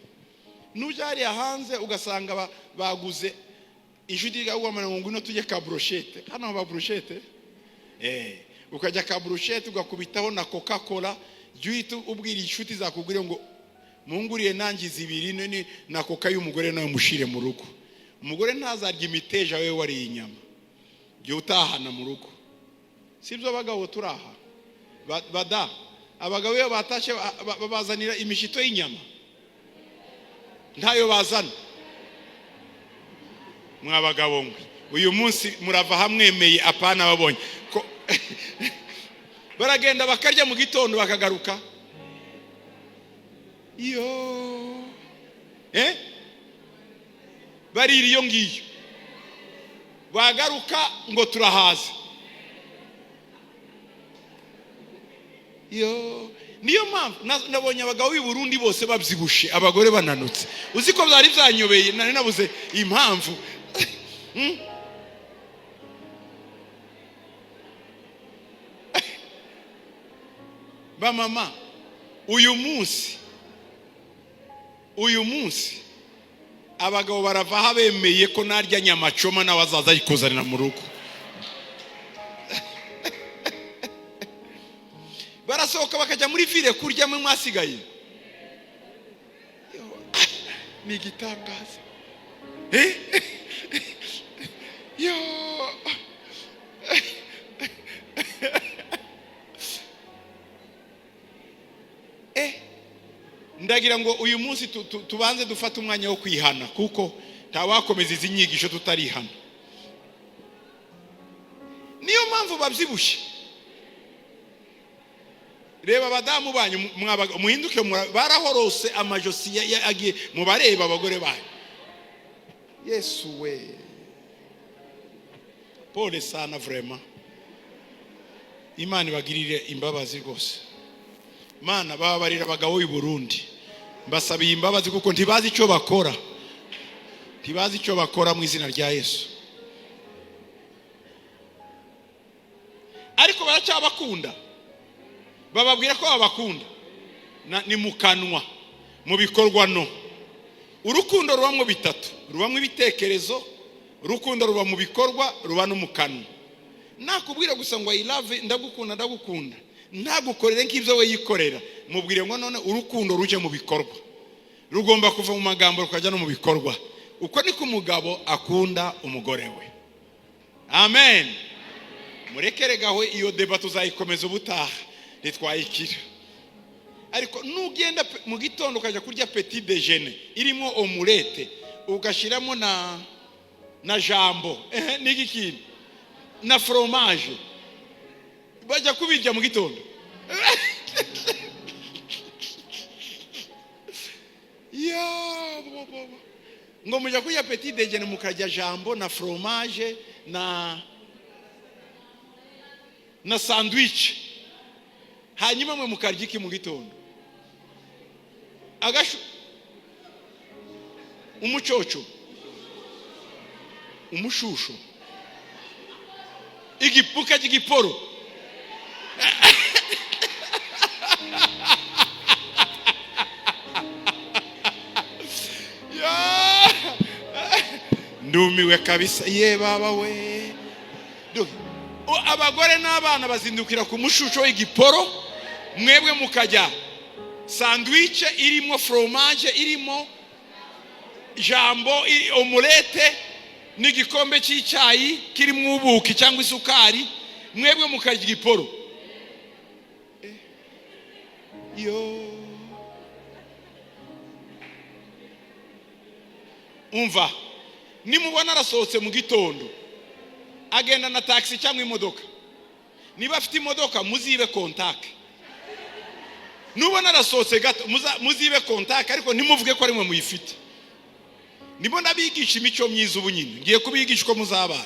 Speaker 1: Nujya hariya hanze ugasanga baguze, inshuti ikaguhamagara ngo ngwino tujye ka brochette, hano haba brochette, ukajya ka brochette ugakubitaho na Coca Cola, jya uhita ubwira inshuti zakuguriye ngo munguriye nanjye zibiri na Coca y'umugore, nawe mushire mu rugo. Umugore ntazarya imiteja we wariye inyama. Jya utahana mu rugo, sibyo? Abagabo turaha bada abagabo iyo batashye babazanira imishito y'inyama? Ntayo bazana. Mwa bagabo mwe, uyu munsi murava hamwemeye apana babonye ko baragenda bakarya mu gitondo bakagaruka iyo barira iyo ngiyo, bagaruka ngo turahaza yo. Niyo mpamvu nabonye abagabo b'i Burundi bose babyibushe, abagore bananutse. Uzi ko byari byanyobeye, nari nabuze impamvu. Bamama, uyu munsi abagabo barava bemeye ko narya nyamacoma nawe azaza ayikuzanira mu rugo. Barasohoka bakajya muri ville kuryamo, mwasigaye. Ni igitangaza. Yo, ndagira ngo uyu munsi tubanze dufate umwanya wo kwihana, kuko ntawakomeza izi nyigisho tutarihana. Niyo mpamvu babyibushye. Reba abadamu banyu, muhinduke, barahorose amajosi agiye, mubareba abagore banyu. Yesu we, pole sana, vraiment Imana ibagirire imbabazi rwose. Mana, bababarira abagabo b'i Burundi, mbasabiye imbabazi kuko ntibazi icyo bakora, ntibazi icyo bakora, mu izina rya Yesu. Ariko baracyabakunda. Bababwira ko babakunda ni mu kanwa, mu bikorwa no. Urukundo rubamo bitatu: rubamo ibitekerezo, urukundo ruba mu bikorwa, ruba no mu kanwa. Nakubwira gusa ngo "I love, ndagukunda, ndagukunda", ntagukorere nk'ibyo we yikorera, mubwire ngo none urukundo ruje mu bikorwa. Rugomba kuva mu magambo rukajya no mu bikorwa. Uko niko umugabo akunda umugore we. Amen. Murekere gaho, iyo débat tuzayikomeza ubutaha, ntitwayikira. Ariko nugenda mu gitondo ukajya kurya petit déjeuner irimo omelette, ugashyiramo na jambon, n'igikindi na fromage, bajya kubirya mu gitondo. Ya, bo, bo, bo. Ngo mujya kurya petit déjeuner, mukarya jambon na fromage na sandwich, hanyuma mwe mukarya iki mu gitondo? Agashu, umucoco, umushusho, igipuka cy'igiporo. Ya! Ndumiwe kabisa. Ye baba we! Abagore n'abana bazindukira ku mushusho w'igiporo, mwebwe mukajya sandwich irimo fromage, irimo jambon, omelette n'igikombe cy'icyayi kirimo ubuki cyangwa isukari, mwebwe mukarya igiporo. Yo, umva, nimubona arasohotse mu gitondo agenda na taxi cyangwa imodoka, niba afite imodoka muzibe contact. Nubona arasohotse gato, muzibe contact, ariko ntimuvuge ko ari mwe muyifite. Ndimo ndabigisha imico myiza. Ubu nyine ngiye kubigisha uko muzabana.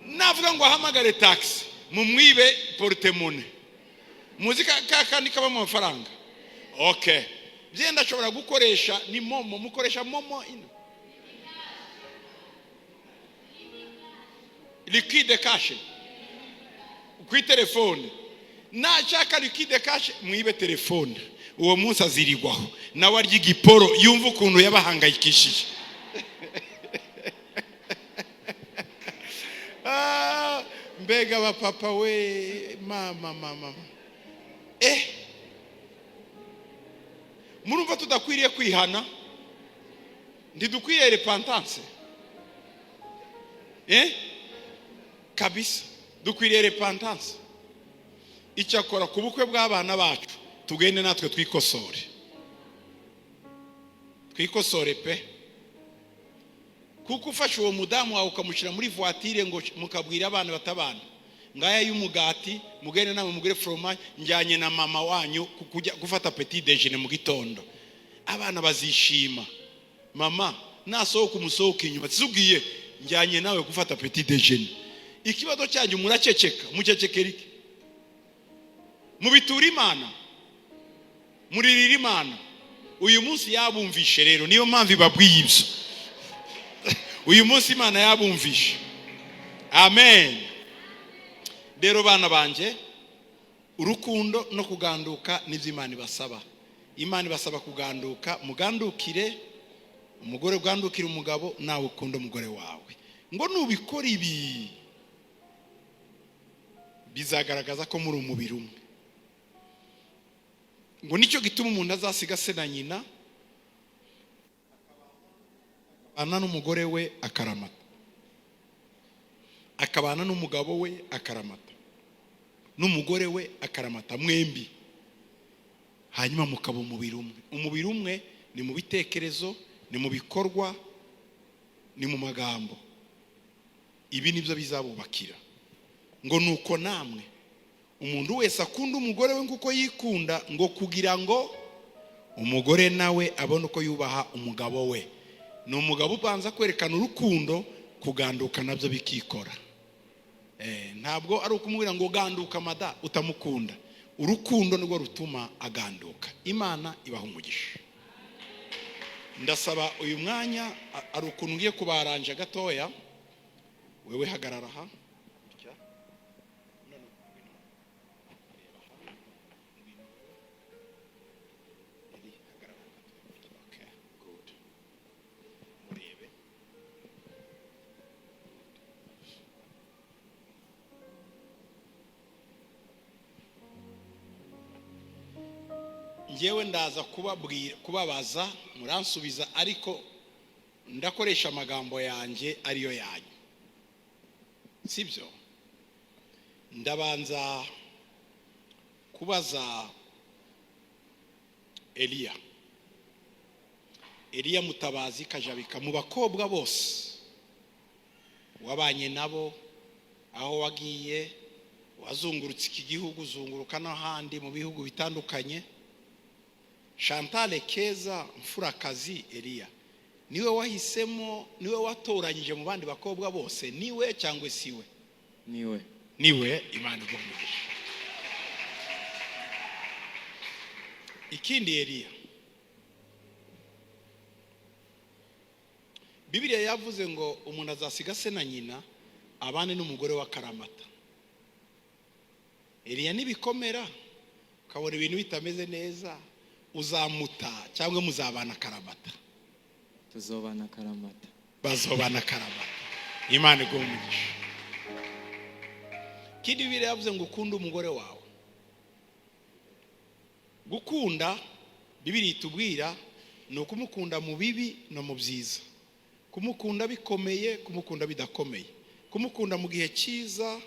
Speaker 1: Navuga ngo ahamagare taxi, mumwibe porte-monnaie. Muzi ka kandi kabamo amafaranga. Okay, byenda ashobora gukoresha ni MoMo. Mukoresha MoMo ino liquide cash kuri telefone. Nashaka liquide cash, mwibe telefone. Uwo munsi azirigwaho nawe arya igiporo, yumva ukuntu yabahangayikishije. Ah, mbega abapapa we! Mama, mama! Murumva tudakwiriye kwihana? Ntidukwiriye repentance? Kabisa dukwiriye repentance. Icyakora ku bukwe bw'abana bacu tugende natwe twikosore, twikosore pe. Kuko ufashe uwo mudamu wawe ukamushyira muri voiture, ngo mukabwira abana batabana, ngaya y'umugati, mugende namwe mugure fromage, njyanye na mama wanyu kujya gufata petit déjeuner mu gitondo, abana bazishima. Mama nasohoka, umusohoka inyuma, tuzubwiye njyanye nawe gufata petit déjeuner. Ikibazo cyanyu muraceceka. Mucecekera iki? Mubitura Imana, muririra Imana. Uyu munsi yabumvishe rero, niyo mpamvu ibabwiye ibyo. Uyu munsi Imana yabumvishe. Amen. Rero bana banjye, urukundo no kuganduka nibyo Imana ibasaba. Imana ibasaba kuganduka. Mugandukire umugore, ugandukire umugabo, nawe ukunda umugore wawe. Ngo nubikora ibi, bizagaragaza ko muri umubiri umwe. Ngo nicyo gituma umuntu azasiga se na nyina, akabana n'umugore we akaramata, akabana n'umugabo we akaramata, n'umugore we akaramata, mwembi hanyuma mukaba umubiri umwe. Umubiri umwe ni mu bitekerezo, ni mu bikorwa, ni mu magambo. Ibi nibyo bizabubakira. Ngo nuko namwe umuntu wese akunda umugore we nk'uko yikunda, ngo kugira ngo umugore nawe abone uko yubaha umugabo we. Ni umugabo ubanza kwerekana urukundo, kuganduka nabyo bikikora. Ntabwo ari ukumubwira ngo ganduka mada utamukunda. Urukundo nirwo rutuma aganduka. Imana ibaha umugisha. Ndasaba uyu mwanya, ari ukuntu ngiye kubaranja gatoya. Wewe hagarara aha gutya. None, reba aha. Ngewe ndaza kubabwira, kubabaza, muransubiza, ariko ndakoresha amagambo yanjye ariyo yanyu, sibyo? Ndabanza kubaza Eliya, Eliya Mutabazi Kajabika. Mu bakobwa bose wabanye nabo, aho wagiye wazungurutse iki gihugu, uzunguruka n'ahandi mu bihugu bitandukanye, Chantal Keza Mfurakazi Eliya niwe wahisemo, niwe watoranyije mu bandi bakobwa bose, niwe cyangwa siwe?
Speaker 2: Niwe.
Speaker 1: Niwe. Imana iguhe umugisha. Ikindi, Eliya, Bibiliya yavuze ngo umuntu azasiga se na nyina abane n'umugore wa karamata. Eliya, nibikomera ukabona ibintu bitameze neza, uzamuta cyangwa muzabana karamata?
Speaker 2: Tuzobana karamata.
Speaker 1: Bazobana karamata. Imana iguhe umugisha. Ikindi, Bibiliya yavuze ngo ukunde umugore wawe. Gukunda Bibiliya itubwira ni ukumukunda mu bibi no mu byiza, kumukunda bikomeye, kumukunda bidakomeye, kumukunda mu gihe cyiza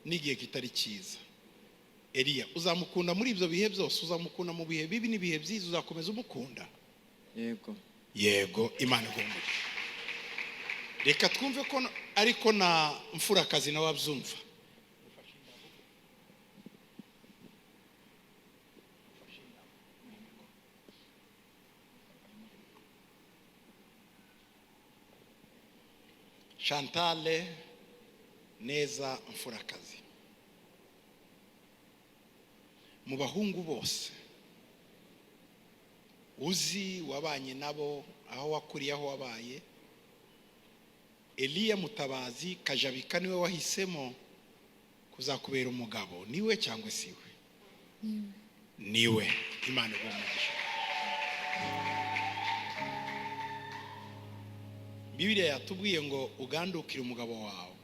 Speaker 1: n'igihe kitari cyiza. Eliya, uzamukunda muri ibyo bihe byose? Uzamukunda mu bihe bibi n'ibihe byiza? Uzakomeza umukunda?
Speaker 2: Yego.
Speaker 1: Yego. Imana iguhe umugisha. Reka twumve ko ariko na Mfurakazi nawe abyumva. Chantal Neza Mfurakazi, mu bahungu bose uzi, wabanye nabo, aho wakuriye, aho wabaye, Eliya Mutabazi Kajabika niwe wahisemo kuzakubera umugabo, niwe cyangwa siwe?
Speaker 3: Niwe.
Speaker 1: Niwe. Imana iguhe umugisha. Bibiliya yatubwiye ngo ugandukire umugabo wawe.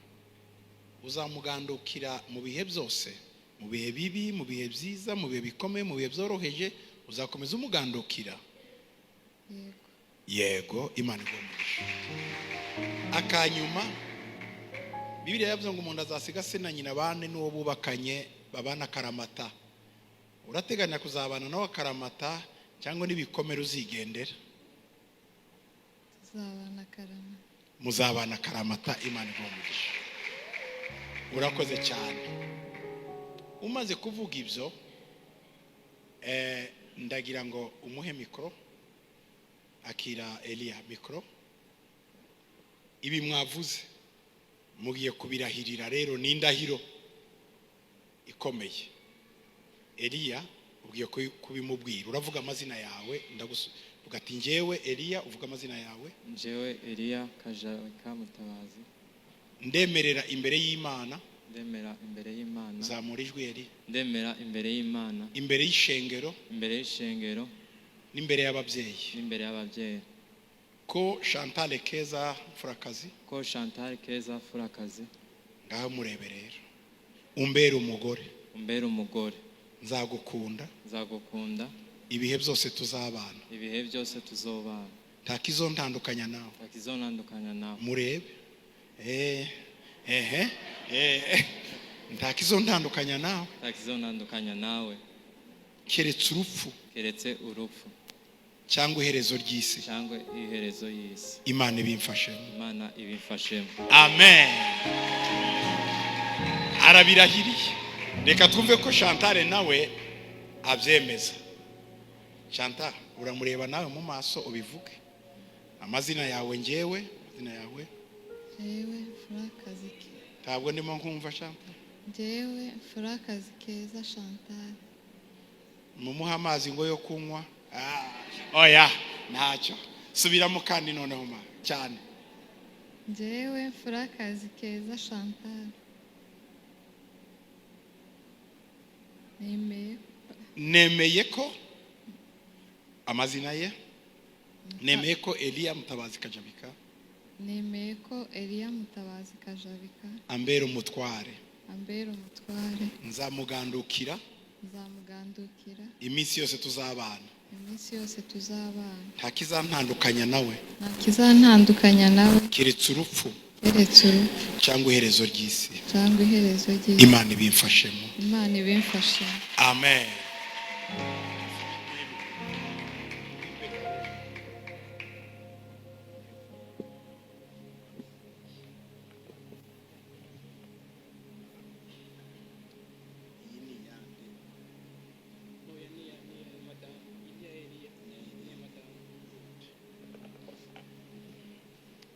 Speaker 1: Uzamugandukira mu bihe byose, mu bihe bibi, mu bihe byiza, mu bihe bikomeye, mu bihe byoroheje, uzakomeza umugandukira?
Speaker 3: Yego.
Speaker 1: Yego. Imana iguhe umugisha. Akanyuma, Bibiliya yavuze ngo umuntu azasiga se na nyina bane n'uwo bubakanye, babana akaramata. Urateganya kuzabana nawe akaramata cyangwa n'ibikomere uzigendera?
Speaker 3: Tuzabana akaramata.
Speaker 1: Muzabana akaramata. Imana iguhe umugisha, urakoze cyane. Umaze kuvuga ibyo, ndagira ngo umuhe mikoro. Akira Eliya mikoro. Ibi mwavuze mugiye kubirahirira rero, ni indahiro ikomeye. Eliya, ugiye kubimubwira, uravuga amazina yawe, ndagusubiza ati njyewe Eliya, uvuga amazina yawe.
Speaker 2: Njyewe Eliya Kajabika Mutabazi.
Speaker 1: Ndemerera imbere y'Imana.
Speaker 2: Ndemera imbere y'Imana.
Speaker 1: Zamura ijwi, Eliya.
Speaker 2: Ndemera imbere y'Imana.
Speaker 1: Imbere y'ishengero.
Speaker 2: Imbere y'ishengero.
Speaker 1: N'imbere y'ababyeyi.
Speaker 2: N'imbere y'ababyeyi.
Speaker 1: Ko Chantal Keza Mfurakazi.
Speaker 2: Ko Chantal Keza Furakazi.
Speaker 1: Ngaho murebe rero, umbere umugore.
Speaker 2: Umbere umugore.
Speaker 1: Nzagukunda.
Speaker 2: Nzagukunda.
Speaker 1: Ibihe byose tuzabana.
Speaker 2: Ibihe byose tuzobana.
Speaker 1: Nta kizontandukanya nawe.
Speaker 2: Nta kizontandukanya nawe.
Speaker 1: Murebe, ehe, nta kizontandukanya nawe.
Speaker 2: Nta kizontandukanya nawe.
Speaker 1: Keretse urupfu.
Speaker 2: Keretse urupfu.
Speaker 1: Cyangwa iherezo ry'isi.
Speaker 2: Cyangwa iherezo y'isi.
Speaker 1: Imana ibimfashemo.
Speaker 2: Imana ibimfashemo.
Speaker 1: Amen. Arabirahiriye. Reka twumve ko Chantal nawe abyemeza. Chantal, uramureba nawe mu maso, ubivuge amazina yawe. Ngewe, amazina yawe.
Speaker 3: Njyewe Mfurakazi
Speaker 1: Ntabwo ndimo nkumva, Chantal.
Speaker 3: Njyewe Mfurakazi Keza Chantal.
Speaker 1: Mumuhe amazi ngo yo kunywa. Oya, ntacyo, subiramo kandi noneho ma cyane.
Speaker 3: Njyewe Mfurakazi Keza Chantal nemeye.
Speaker 1: Nemeye ko amazina ye, nemeye ko Eliya Mutabazi Kajabika.
Speaker 3: Nemeye ko Eliya Mutabazi Kajabika.
Speaker 1: Ambera umutware.
Speaker 3: Ambera umutware.
Speaker 1: Nzamugandukira.
Speaker 3: Nzamugandukira
Speaker 1: iminsi yose tuzabana,
Speaker 3: iminsi yose tuzabana,
Speaker 1: nta kizantandukanya nawe,
Speaker 3: nta kizantandukanya nawe,
Speaker 1: keretse urupfu
Speaker 3: keretse urupfu
Speaker 1: cyangwa iherezo ry'isi.
Speaker 3: cyangwa iherezo ry'isi.
Speaker 1: Imana ibimfashemo.
Speaker 3: Imana ibimfashemo.
Speaker 1: Amen.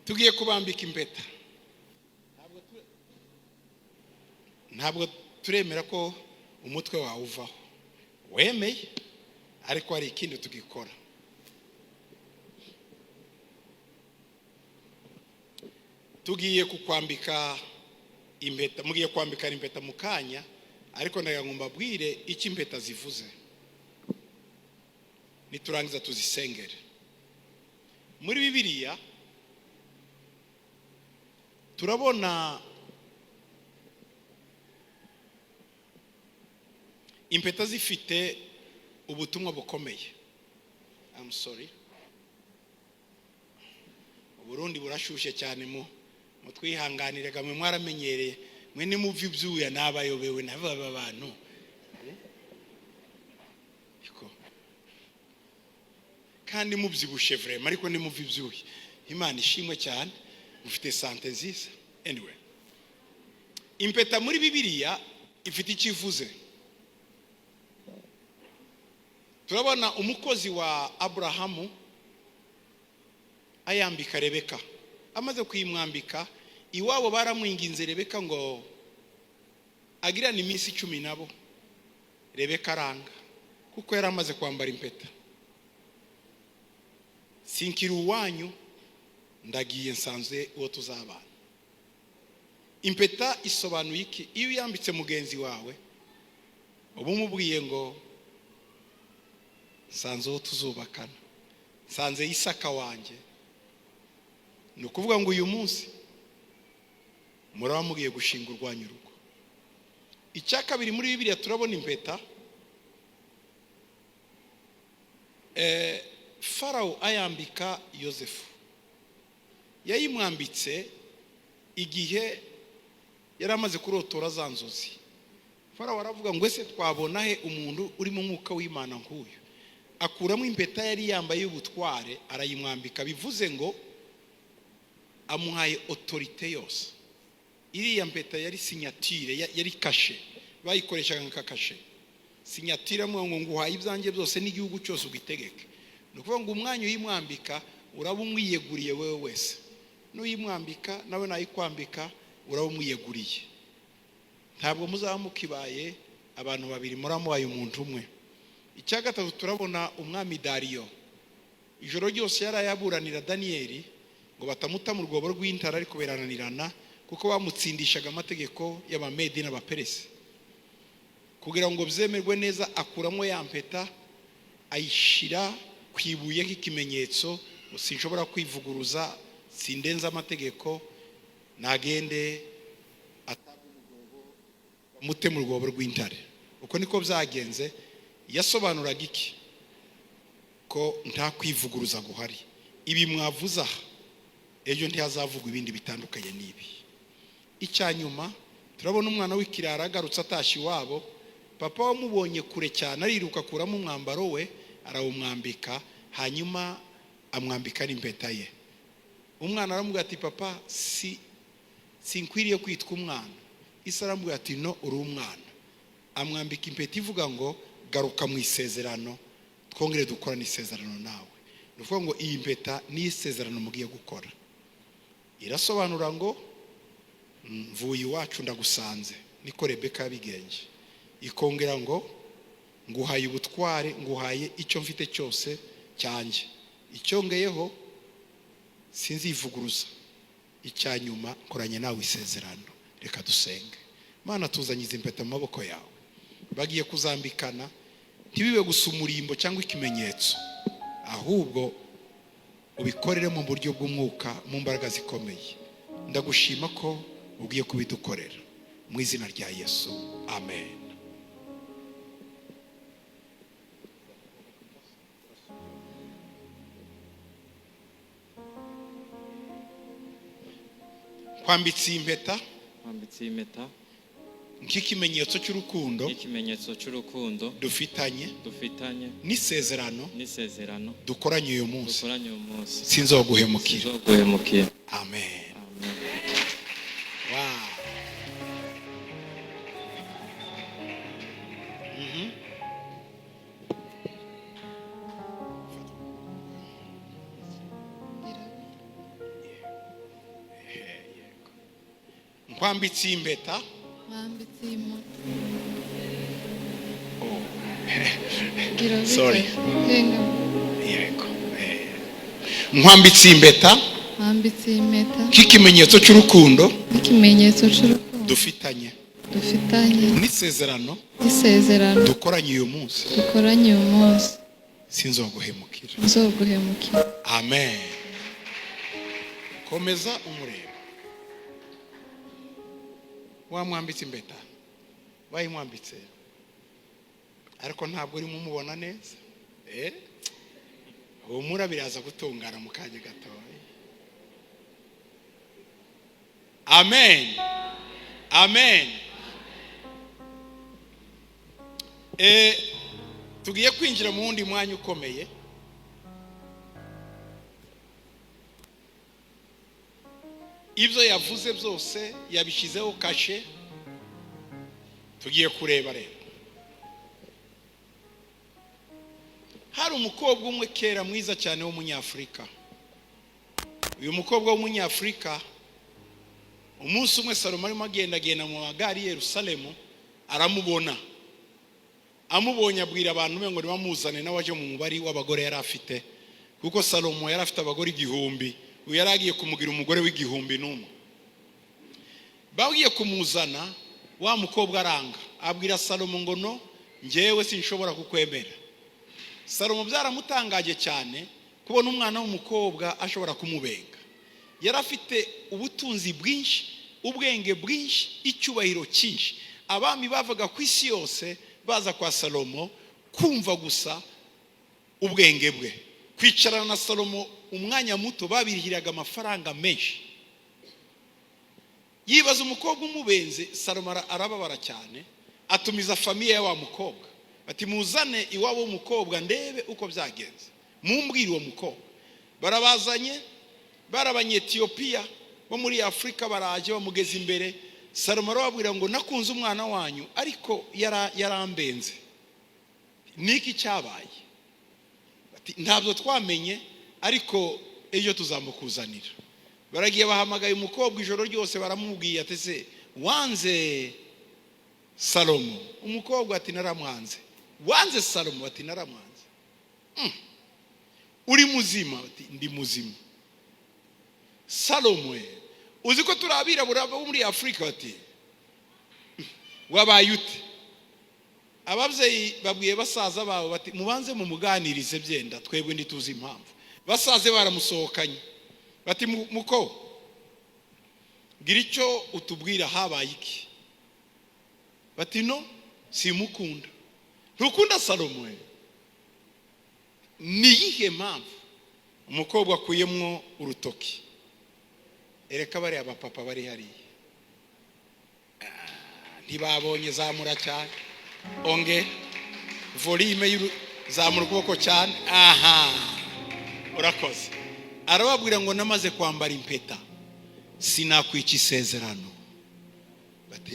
Speaker 1: Tugiye kubambika impeta. Ntabwo turemera ko umutwe wawe uvaho, wemeye, ariko hari ikindi tugikora. Tugiye kukwambika impeta, mugiye kwambikana impeta mu kanya, ariko ndagira ngo mbabwire icyo impeta zivuze, niturangiza tuzisengere. Muri Bibiliya turabona impeta zifite ubutumwa bukomeye. I'm sorry, Uburundi burashushe cyane, mu mutwihanganire gamwe, mwaramenyereye mwe nimuva ibyuya nabayobewe nabo aba bantu. Ariko kandi mubyibushe vraiment, ariko nimuva ibyuya. Imana ishimwe cyane, mufite santé nziza. Anyway, impeta muri Bibiliya ifite icyo ivuze. Turabona umukozi wa Aburahamu ayambika Rebeka. Amaze kuyimwambika, iwabo baramwinginze Rebeka ngo agirane iminsi 10 nabo. Rebeka aranga kuko yari amaze kwambara impeta. Sinkiri uwanyu, ndagiye nsanze uwo tuzabana. Impeta isobanuye iki? Iyo uyambitse mugenzi wawe uba umubwiye ngo nsanze uwo tuzubakana, nsanze Isaka wanjye. Ni ukuvuga ngo uyu munsi muraba mugiye gushinga urwanyu urugo. Icya kabiri, muri Bibiliya turabona impeta. Farawo ayambika Yosefu. Yayimwambitse igihe yari amaze kurotora za nzozi. Farawo aravuga ngo ese twabona he umuntu uri mu mwuka w'Imana nk'uyu? Akuramo impeta yari yambaye y'ubutware arayimwambika, bivuze ngo amuhaye autorité yose. Iriya mpeta yari signature, yari kashe, bayikoreshaga nka kashe. Signature amuha ngo nguhaye ibyanjye byose n'igihugu cyose ugitegeke. Ni ukuvuga ngo umwanya uyimwambika uraba umwiyeguriye wewe wese, n'uyimwambika nawe nayikwambika uraba umwiyeguriye. Ntabwo muzaba mukibaye abantu babiri, muramubaye umuntu umwe. Icya gatatu, turabona umwami Dariyo. Ijoro ryose yari ayaburanira Daniyeli ngo batamuta mu rwobo rw'intare, ariko birananirana kuko bamutsindishaga amategeko y'Abamedi n'Abaperesi. Kugira ngo byemerwe neza, akuramo ya mpeta ayishyira ku ibuye nk'ikimenyetso, sinshobora kwivuguruza, sindenza amategeko, nagende atabwe mu rwobo, bamute mu rwobo rw'intare. Uko niko byagenze. Yasobanuraga iki? Ko nta kwivuguruza guhari. Ibi mwavuze aha, ejo ntihazavugwa ibindi bitandukanye n'ibi. Icya nyuma, turabona umwana w'ikirara agarutse atashye iwabo. Papa wamubonye kure cyane ariruka akuramo umwambaro we arawumwambika, hanyuma amwambika n'impeta ye. Umwana aramubwira ati papa, sinkwiriye kwitwa umwana. Ise aramubwira ati no, uri umwana. Amwambika impeta ivuga ngo garuka mu isezerano, twongere dukorane isezerano nawe. Ni ukuvuga ngo iyi mpeta ni isezerano mugiye gukora. Irasobanura ngo mvuye iwacu ndagusanze, niko Rebeka yabigenje. Ikongera ngo nguhaye ubutware, nguhaye icyo mfite cyose cyanjye, icyongeyeho sinzivuguruza. Icya nyuma, nkoranye nawe isezerano. Reka dusenge. Mana, tuzanye izi mpeta mu maboko yawe, bagiye kuzambikana, ntibibe gusa umurimbo cyangwa ikimenyetso, ahubwo ubikorere mu buryo bw'umwuka, mu mbaraga zikomeye. Ndagushima ko ugiye kubidukorera mu izina rya Yesu, amen. Kwambitse iyi mpeta
Speaker 2: Nkwambitse iyi mpeta
Speaker 1: nk'ikimenyetso cy'urukundo
Speaker 2: nk'ikimenyetso cy'urukundo
Speaker 1: dufitanye
Speaker 2: dufitanye
Speaker 1: n'isezerano
Speaker 2: n'isezerano
Speaker 1: dukoranye uyu munsi.
Speaker 2: Dukoranye uyu munsi.
Speaker 1: Sinzoguhemukira.
Speaker 2: Sinzoguhemukira.
Speaker 1: Amen.
Speaker 2: Amen.
Speaker 1: Wow. Nkwambitse iyi mpeta.
Speaker 3: Nkwambitse iyi moto.
Speaker 1: Oh.
Speaker 3: Gira bite?
Speaker 1: Sorry.
Speaker 3: Henga.
Speaker 1: Yego. Nkwambitse iyi mpeta
Speaker 3: Nkwambitse iyi mpeta
Speaker 1: nk'ikimenyetso cy'urukundo
Speaker 3: nk'ikimenyetso cy'urukundo
Speaker 1: dufitanye
Speaker 3: dufitanye
Speaker 1: n'isezerano
Speaker 3: n'isezerano
Speaker 1: dukoranye uyu munsi.
Speaker 3: Dukoranye uyu munsi.
Speaker 1: Sinzoguhemukira.
Speaker 3: Nzoguhemukira.
Speaker 1: Amen. Komeza umureba. Wamwambitse impeta, wayimwambitse, ariko ntabwo urimo umubona neza. Humura, biraza gutungana mu kanya gatoya. Amen, amen. Tugiye kwinjira mu wundi mwanya ukomeye. Ibyo yavuze byose yabishyizeho kashe. Tugiye kureba rero. Hari umukobwa umwe kera mwiza cyane w'umunyafurika. Uyu mukobwa w'umunyafurika, umunsi umwe Salomo arimo agendagenda mu magare i Yerusalemu, aramubona. Amubonye abwira abantu be ngo nibamuzane nawe aje mu mubari w'abagore yari afite, kuko Salomo yari afite abagore 1000. Uyu yari agiye kumugira umugore w'1001. Bagiye kumuzana, wa mukobwa aranga, abwira Salomo ngo no, njyewe sinshobora kukwemera. Salomo byaramutangaje cyane kubona umwana w'umukobwa ashobora kumubenga. Yari afite ubutunzi bwinshi, ubwenge bwinshi, icyubahiro cyinshi. Abami bavaga ku isi yose baza kwa Salomo kumva gusa ubwenge bwe. Kwicarana na Salomo umwanya muto babirihiraga amafaranga menshi. Yibaza umukobwa umubenze. Salomo arababara cyane, atumiza famille ya wa mukobwa, bati muzane iwabo w'umukobwa ndebe uko byagenze, mumbwire uwo mukobwa. Barabazanye, bari Abanyetiyopiya bo muri Afurika, baraje bamugeza imbere. Salomo arababwira ngo nakunze umwana wanyu, ariko yarambenze. Niki cyabaye? Bati ntabwo twamenye, ariko ejo tuzamukuzanira. Baragiye bahamagaye umukobwa ijoro ryose, baramubwiye ati se wanze Salomo? Umukobwa ati naramwanze. Wanze Salomo? Ati naramwanze. Uri muzima? Ati ndi muzima. Salomo uzi ko turi abirabura bo muri Afurika? Ati wabaye ute? Ababyeyi babwiye basaza babo bati mubanze mumuganirize byenda, twebwe ntituzi impamvu. Basaze baramusohokanye bati muko gira icyo utubwira, habaye iki? Bati no, simukunda. Ntukunda Salomo? Ni iyihe mpamvu? Umukobwa akuyemwo urutoki, ereka bariya bapapa bari hariya ntibabonye. Zamura cyane, onge volume, zamura ukuboko cyane. Aha, urakoze. Arababwira ngo namaze kwambara impeta, sinakwica isezerano. Bati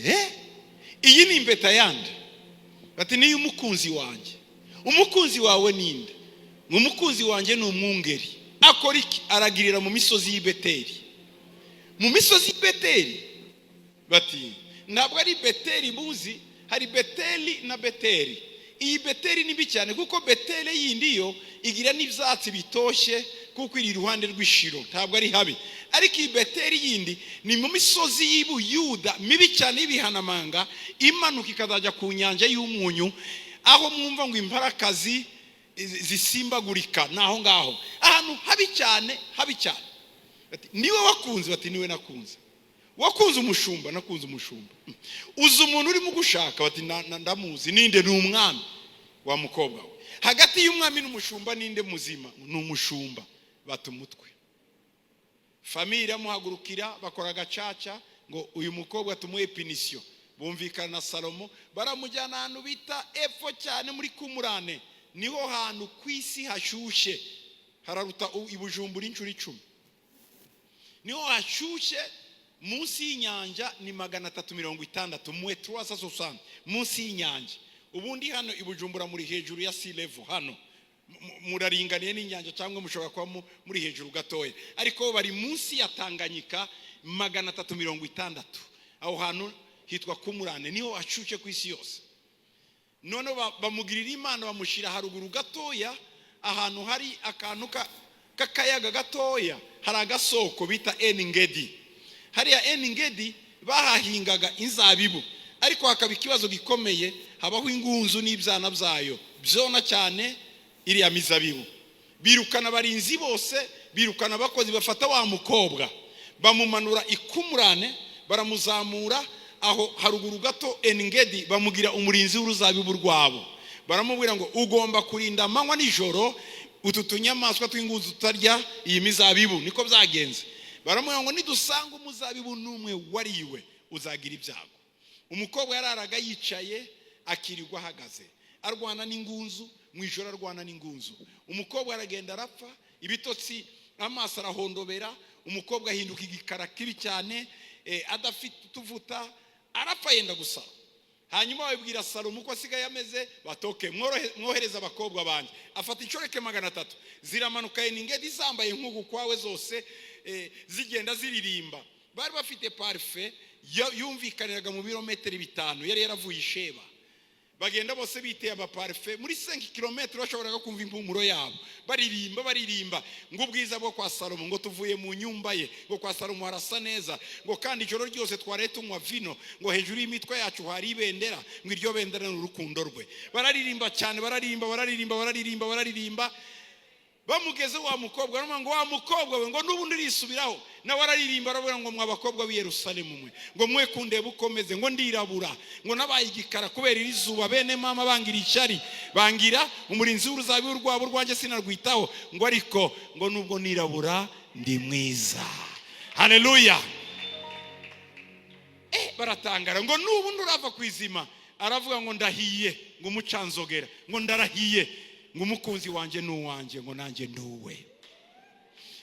Speaker 1: iyi ni impeta yande? Bati niyo umukunzi wanjye. Umukunzi wawe ninde? Ngo umukunzi wanjye ni umwungeri. Akora iki? Aragirira mu misozi y'i Beteli. Mu misozi y'i Beteli? Bati ntabwo ari Beteli muzi, hari Beteli na Beteli. Iyi Beteli ni mbi cyane, kuko Beteli yindi yo igira n'ibyatsi bitoshye, kuko iri iruhande rw'ishiro, ntabwo ari habi. Ariko iyi Beteli yindi ni mu misozi y'Ibuyuda mibi cyane y'ibihanamanga, imanuka ikazajya ku nyanja y'umunyu, aho mwumva ngo imparakazi zisimbagurika, ni aho ngaho, ahantu habi cyane, habi cyane. Bati niwe wakunze? Bati niwe nakunze. Wakunze umushumba? Nakunze umushumba. Uzi umuntu urimo gushaka? Bati ndamuzi. Ninde? Ni umwami. Wa mukobwa we, hagati y'umwami n'umushumba ninde muzima? Ni umushumba. Bata umutwe. Famille iramuhagurukira, bakora agacaca ngo uyu mukobwa tumuhe punition. Bumvikana na Salomo, baramujyana ahantu bita epfo cyane muri Kumurane. Niho hantu ku isi hashyushye, hararuta i Bujumbura inshuro 10. Niho hashyushye, munsi y'inyanja ni 360, moins 360 munsi y'inyanja. Ubundi hano i Bujumbura muri hejuru ya sea level, hano muraringaniye n'inyanja, cyangwa mushobora kuba muri hejuru gatoya, ariko bari munsi ya Tanganyika 360. Aho hantu hitwa Kumurane, niho hashyushye ku isi yose. None bamugirira Imana, bamushyira haruguru gatoya, ahantu hari akantu k'akayaga gatoya, hari agasoko bita Eningedi. Hariya Eningedi bahahingaga inzabibu, ariko hakaba ikibazo gikomeye, habaho ingunzu n'ibyana byayo byona cyane iriya mizabibu. Birukana abarinzi bose, birukana abakozi, bafata wa mukobwa bamumanura ikumurane, baramuzamura aho haruguru gato Eningedi, bamugira umurinzi w'uruzabibu rwabo. Baramubwira ngo ugomba kurinda amanywa nijoro utu tunyamaswa tw'ingunzu tutarya iyi mizabibu. Niko byagenze. Baramubwira ngo nidusanga umuzabibu n'umwe wariwe uzagira ibyago. Umukobwa yararaga yicaye, akirirwa ahagaze, arwana n'ingunzu mu ijoro, arwana n'ingunzu. Umukobwa aragenda arapfa, ibitotsi, amaso arahondobera, umukobwa ahinduka igikara kibi cyane, adafite utuvuta, arapfa yenda gusara. Hanyuma babibwira Salomo uko asigaye ameze, batoke mwohereza abakobwa banjye. Afata inshoreke 300 ziramanuka Eningedi zambaye nk'uku kwawe zose, zigenda ziririmba. Bari bafite parufe yumvikaniraga mu birometero 5, yari yaravuye i Sheba. Bagenda bose biteye amaparufe, muri 5 kilometero bashoboraga kumva impumuro yabo, baririmba baririmba ngo ubwiza bwo kwa Salomo, ngo tuvuye mu nyumba ye, ngo kwa Salomo harasa neza, ngo kandi ijoro ryose twaraye tunywa vino, ngo hejuru y'imitwe yacu hari ibendera, ngo iryo bendera ni urukundo rwe. Bararirimba cyane, bararirimba, bararirimba, bararirimba, bararirimba. Bamugeze wa mukobwa, aravuga ngo wa mukobwa we, ngo n'ubundi urisubiraho. Nawe araririmba, aravuga ngo mwa bakobwa b'i Yerusalemu mwe, ngo mwe kundeba ukomeze, ngo ndirabura, ngo nabaye igikara kubera iri zuba, bene mama bangira ishyari, bangira umurinzi w'uruzabibu rwabo, rwanjye sinarwitaho, ngo ariko ngo nubwo nirabura ndi mwiza. Haleluya. Baratangara ngo n'ubundi urava ku izima. Aravuga ngo ndahiye, ngo umucanzogera, ngo ndarahiye, ngo umukunzi wanjye ni uwanjye, ngo nanjye ndi uwe.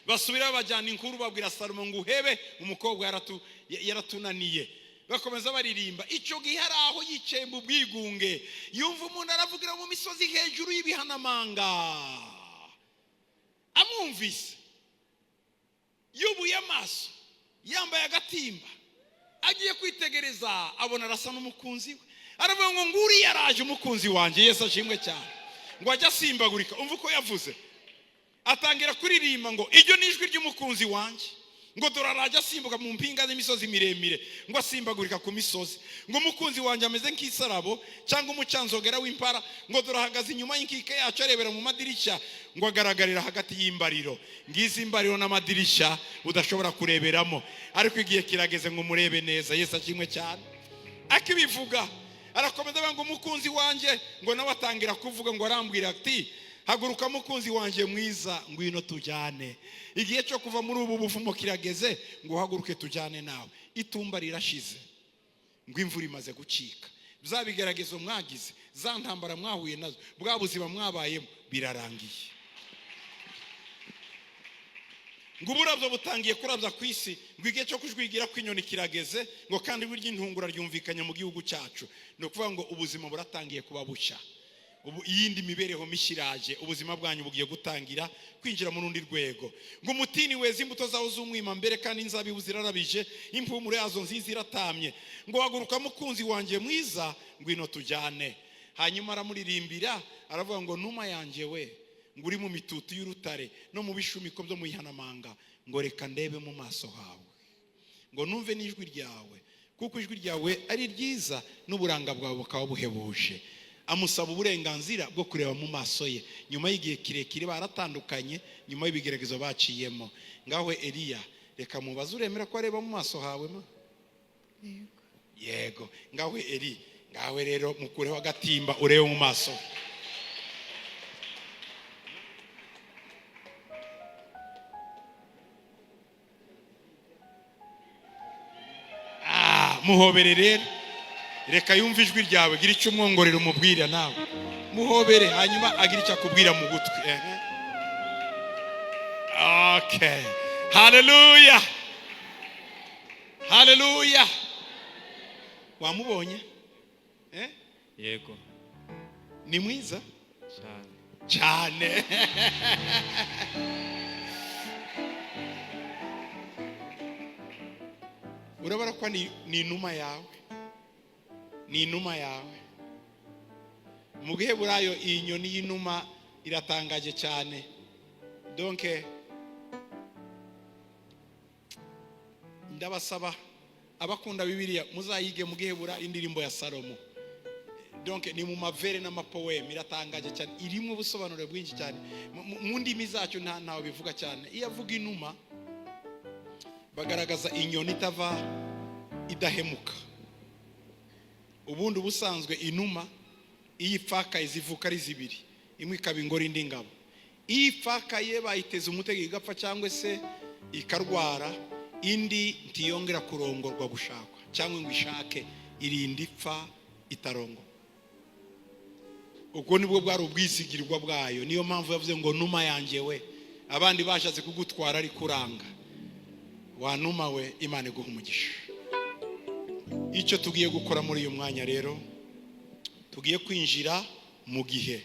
Speaker 1: Basubira bajyana inkuru, babwira Salomo ngo uhebe umukobwa yaratunaniye. Bakomeza baririmba. Icyo gihe hari aho yicaye mu bwigunge, yumva umuntu aravugira mu misozi hejuru y'ibihanamanga. Amwumvise yubuye amaso, yambaye agatimba, agiye kwitegereza abona arasa n'umukunzi we. Aravuga ngo nguriya araje umukunzi wanjye. Yesu ashimwe cyane. Ngo ajye asimbagurika, umva uko yavuze, atangira kuririmba ngo iryo ni ijwi ry'umukunzi wanjye, ngo dore arajya asimbuka mu mpinga z'imisozi miremire, ngo asimbagurika ku misozi, ngo umukunzi wanjye ameze nk'isarabo cyangwa umucanzogera w'impara, ngo dore ahagaze inyuma y'inkike yacu arebera mu madirishya, ngo agaragarira hagati y'imbariro. Ngizi imbariro n'amadirishya udashobora kureberamo, ariko igihe kirageze ngo umurebe neza. Yesu ashimwe cyane. Akibivuga arakomeza avuga ngo umukunzi wanjye, ngo nawe atangira kuvuga ngo arambwira ati haguruka mukunzi wanjye mwiza, ngwino tujyane. Igihe cyo kuva muri ubu buvumo kirageze, ngo uhaguruke tujyane nawe. Itumba rirashize, ngo imvura imaze gucika, bya bigeragezo mwagize, za ntambara mwahuye nazo, bwa buzima mwabayemo birarangiye. Ngo uburabyo butangiye kurabya ku isi, ngo igihe cyo kujwigira kw'inyoni kirageze, ngo kandi ijwi ry'intungura ryumvikanye mu gihugu cyacu. Ni ukuvuga ngo ubuzima buratangiye kuba bushya, ubu iyindi mibereho mishya iraje, ubuzima bwanyu bugiye gutangira kwinjira mu rundi rwego. Ngo umutini weze imbuto zawo z'umwimambere, kandi inzabibu zirarabije, impumuro yazo nziza iratamye. Ngo haguruka mukunzi wanjye mwiza, ngwino tujyane. Hanyuma aramuririmbira aravuga ngo numa yanjye we, ngo uri mu mitutu y'urutare no mu bishumiko byo mu ihanamanga, ngo reka ndebe mu maso hawe, ngo numve n'ijwi ryawe, kuko ijwi ryawe ari ryiza n'uburanga bwawe bukaba buhebuje. Amusaba uburenganzira bwo kureba mu maso ye nyuma y'igihe kirekire baratandukanye, nyuma y'ibigeragezo baciyemo. Ngaho Eliya, reka mubaze, uremera ko areba mu maso hawe ma?
Speaker 3: Yego.
Speaker 1: Yego. Ngaho Eli, ngawe rero mukureho agatimba urebe mu maso. Muhobere rero, reka yumve ijwi ryawe, gira icyo umwongorera umubwira nawe. Muhobere, hanyuma agira icyo akubwira mu gutwi. Ehe. Okay, haleluya, haleluya. Wamubonye, eh?
Speaker 2: Yego.
Speaker 1: Ni mwiza?
Speaker 2: Cyane.
Speaker 1: Cyane. Urabona ko ni inuma yawe, ni inuma yawe. Mu giheburayo iyi nyoni y'inuma iratangaje cyane. Donc ndabasaba abakunda Bibiliya muzayige mu gihebura indirimbo ya Salomo. Donc ni mu mavere n'amapoeme, iratangaje cyane, irimo ubusobanuro bwinshi cyane. Mu ndimi zacu ntawe bivuga cyane. Iyo avuga inuma bagaragaza inyoni itava, idahemuka. Ubundi ubusanzwe inuma iyo ipfakaye zivuka ari zibiri, imwe ikaba ingore indi ingabo. Iyo ipfakaye bayiteze umutego igapfa cyangwa se ikarwara, indi ntiyongera kurongorwa gushakwa cyangwa ngo ishake, irinda ipfa itarongorwa. Ubwo nibwo bwari ubwizigirwa bwayo. Niyo mpamvu yavuze ngo numa yanjye we, abandi bashatse kugutwara ariko uranga. Wa numa we, Imana iguha umugisha. Icyo tugiye gukora muri uyu mwanya rero, tugiye kwinjira mu gihe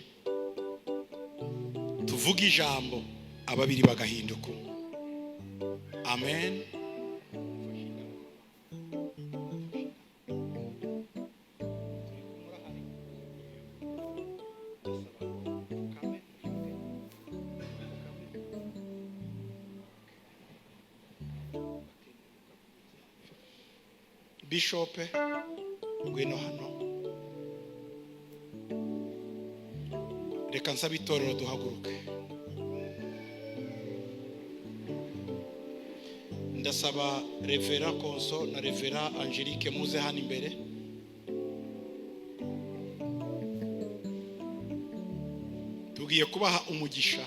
Speaker 1: tuvuga ijambo ababiri bagahinduka umwe. Amen. Bishop, ngwino hano. Reka nsabe itorero duhaguruke. Ndasaba Revera Konso na Revera Angelique muze hano imbere. Tugiye kubaha umugisha,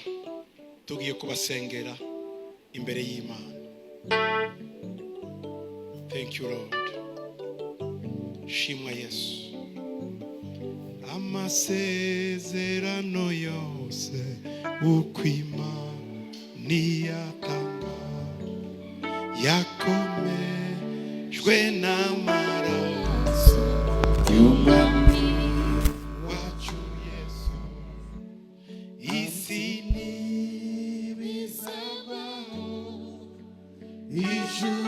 Speaker 1: tugiye kubasengera imbere y'Imana. Thank you Lord. Shimwa Yesu. Amasezerano yose ukwima niyatanga yakomejwe n'amaraso y'Umwami wacu Yesu. Isi ntibizabaho, ijuru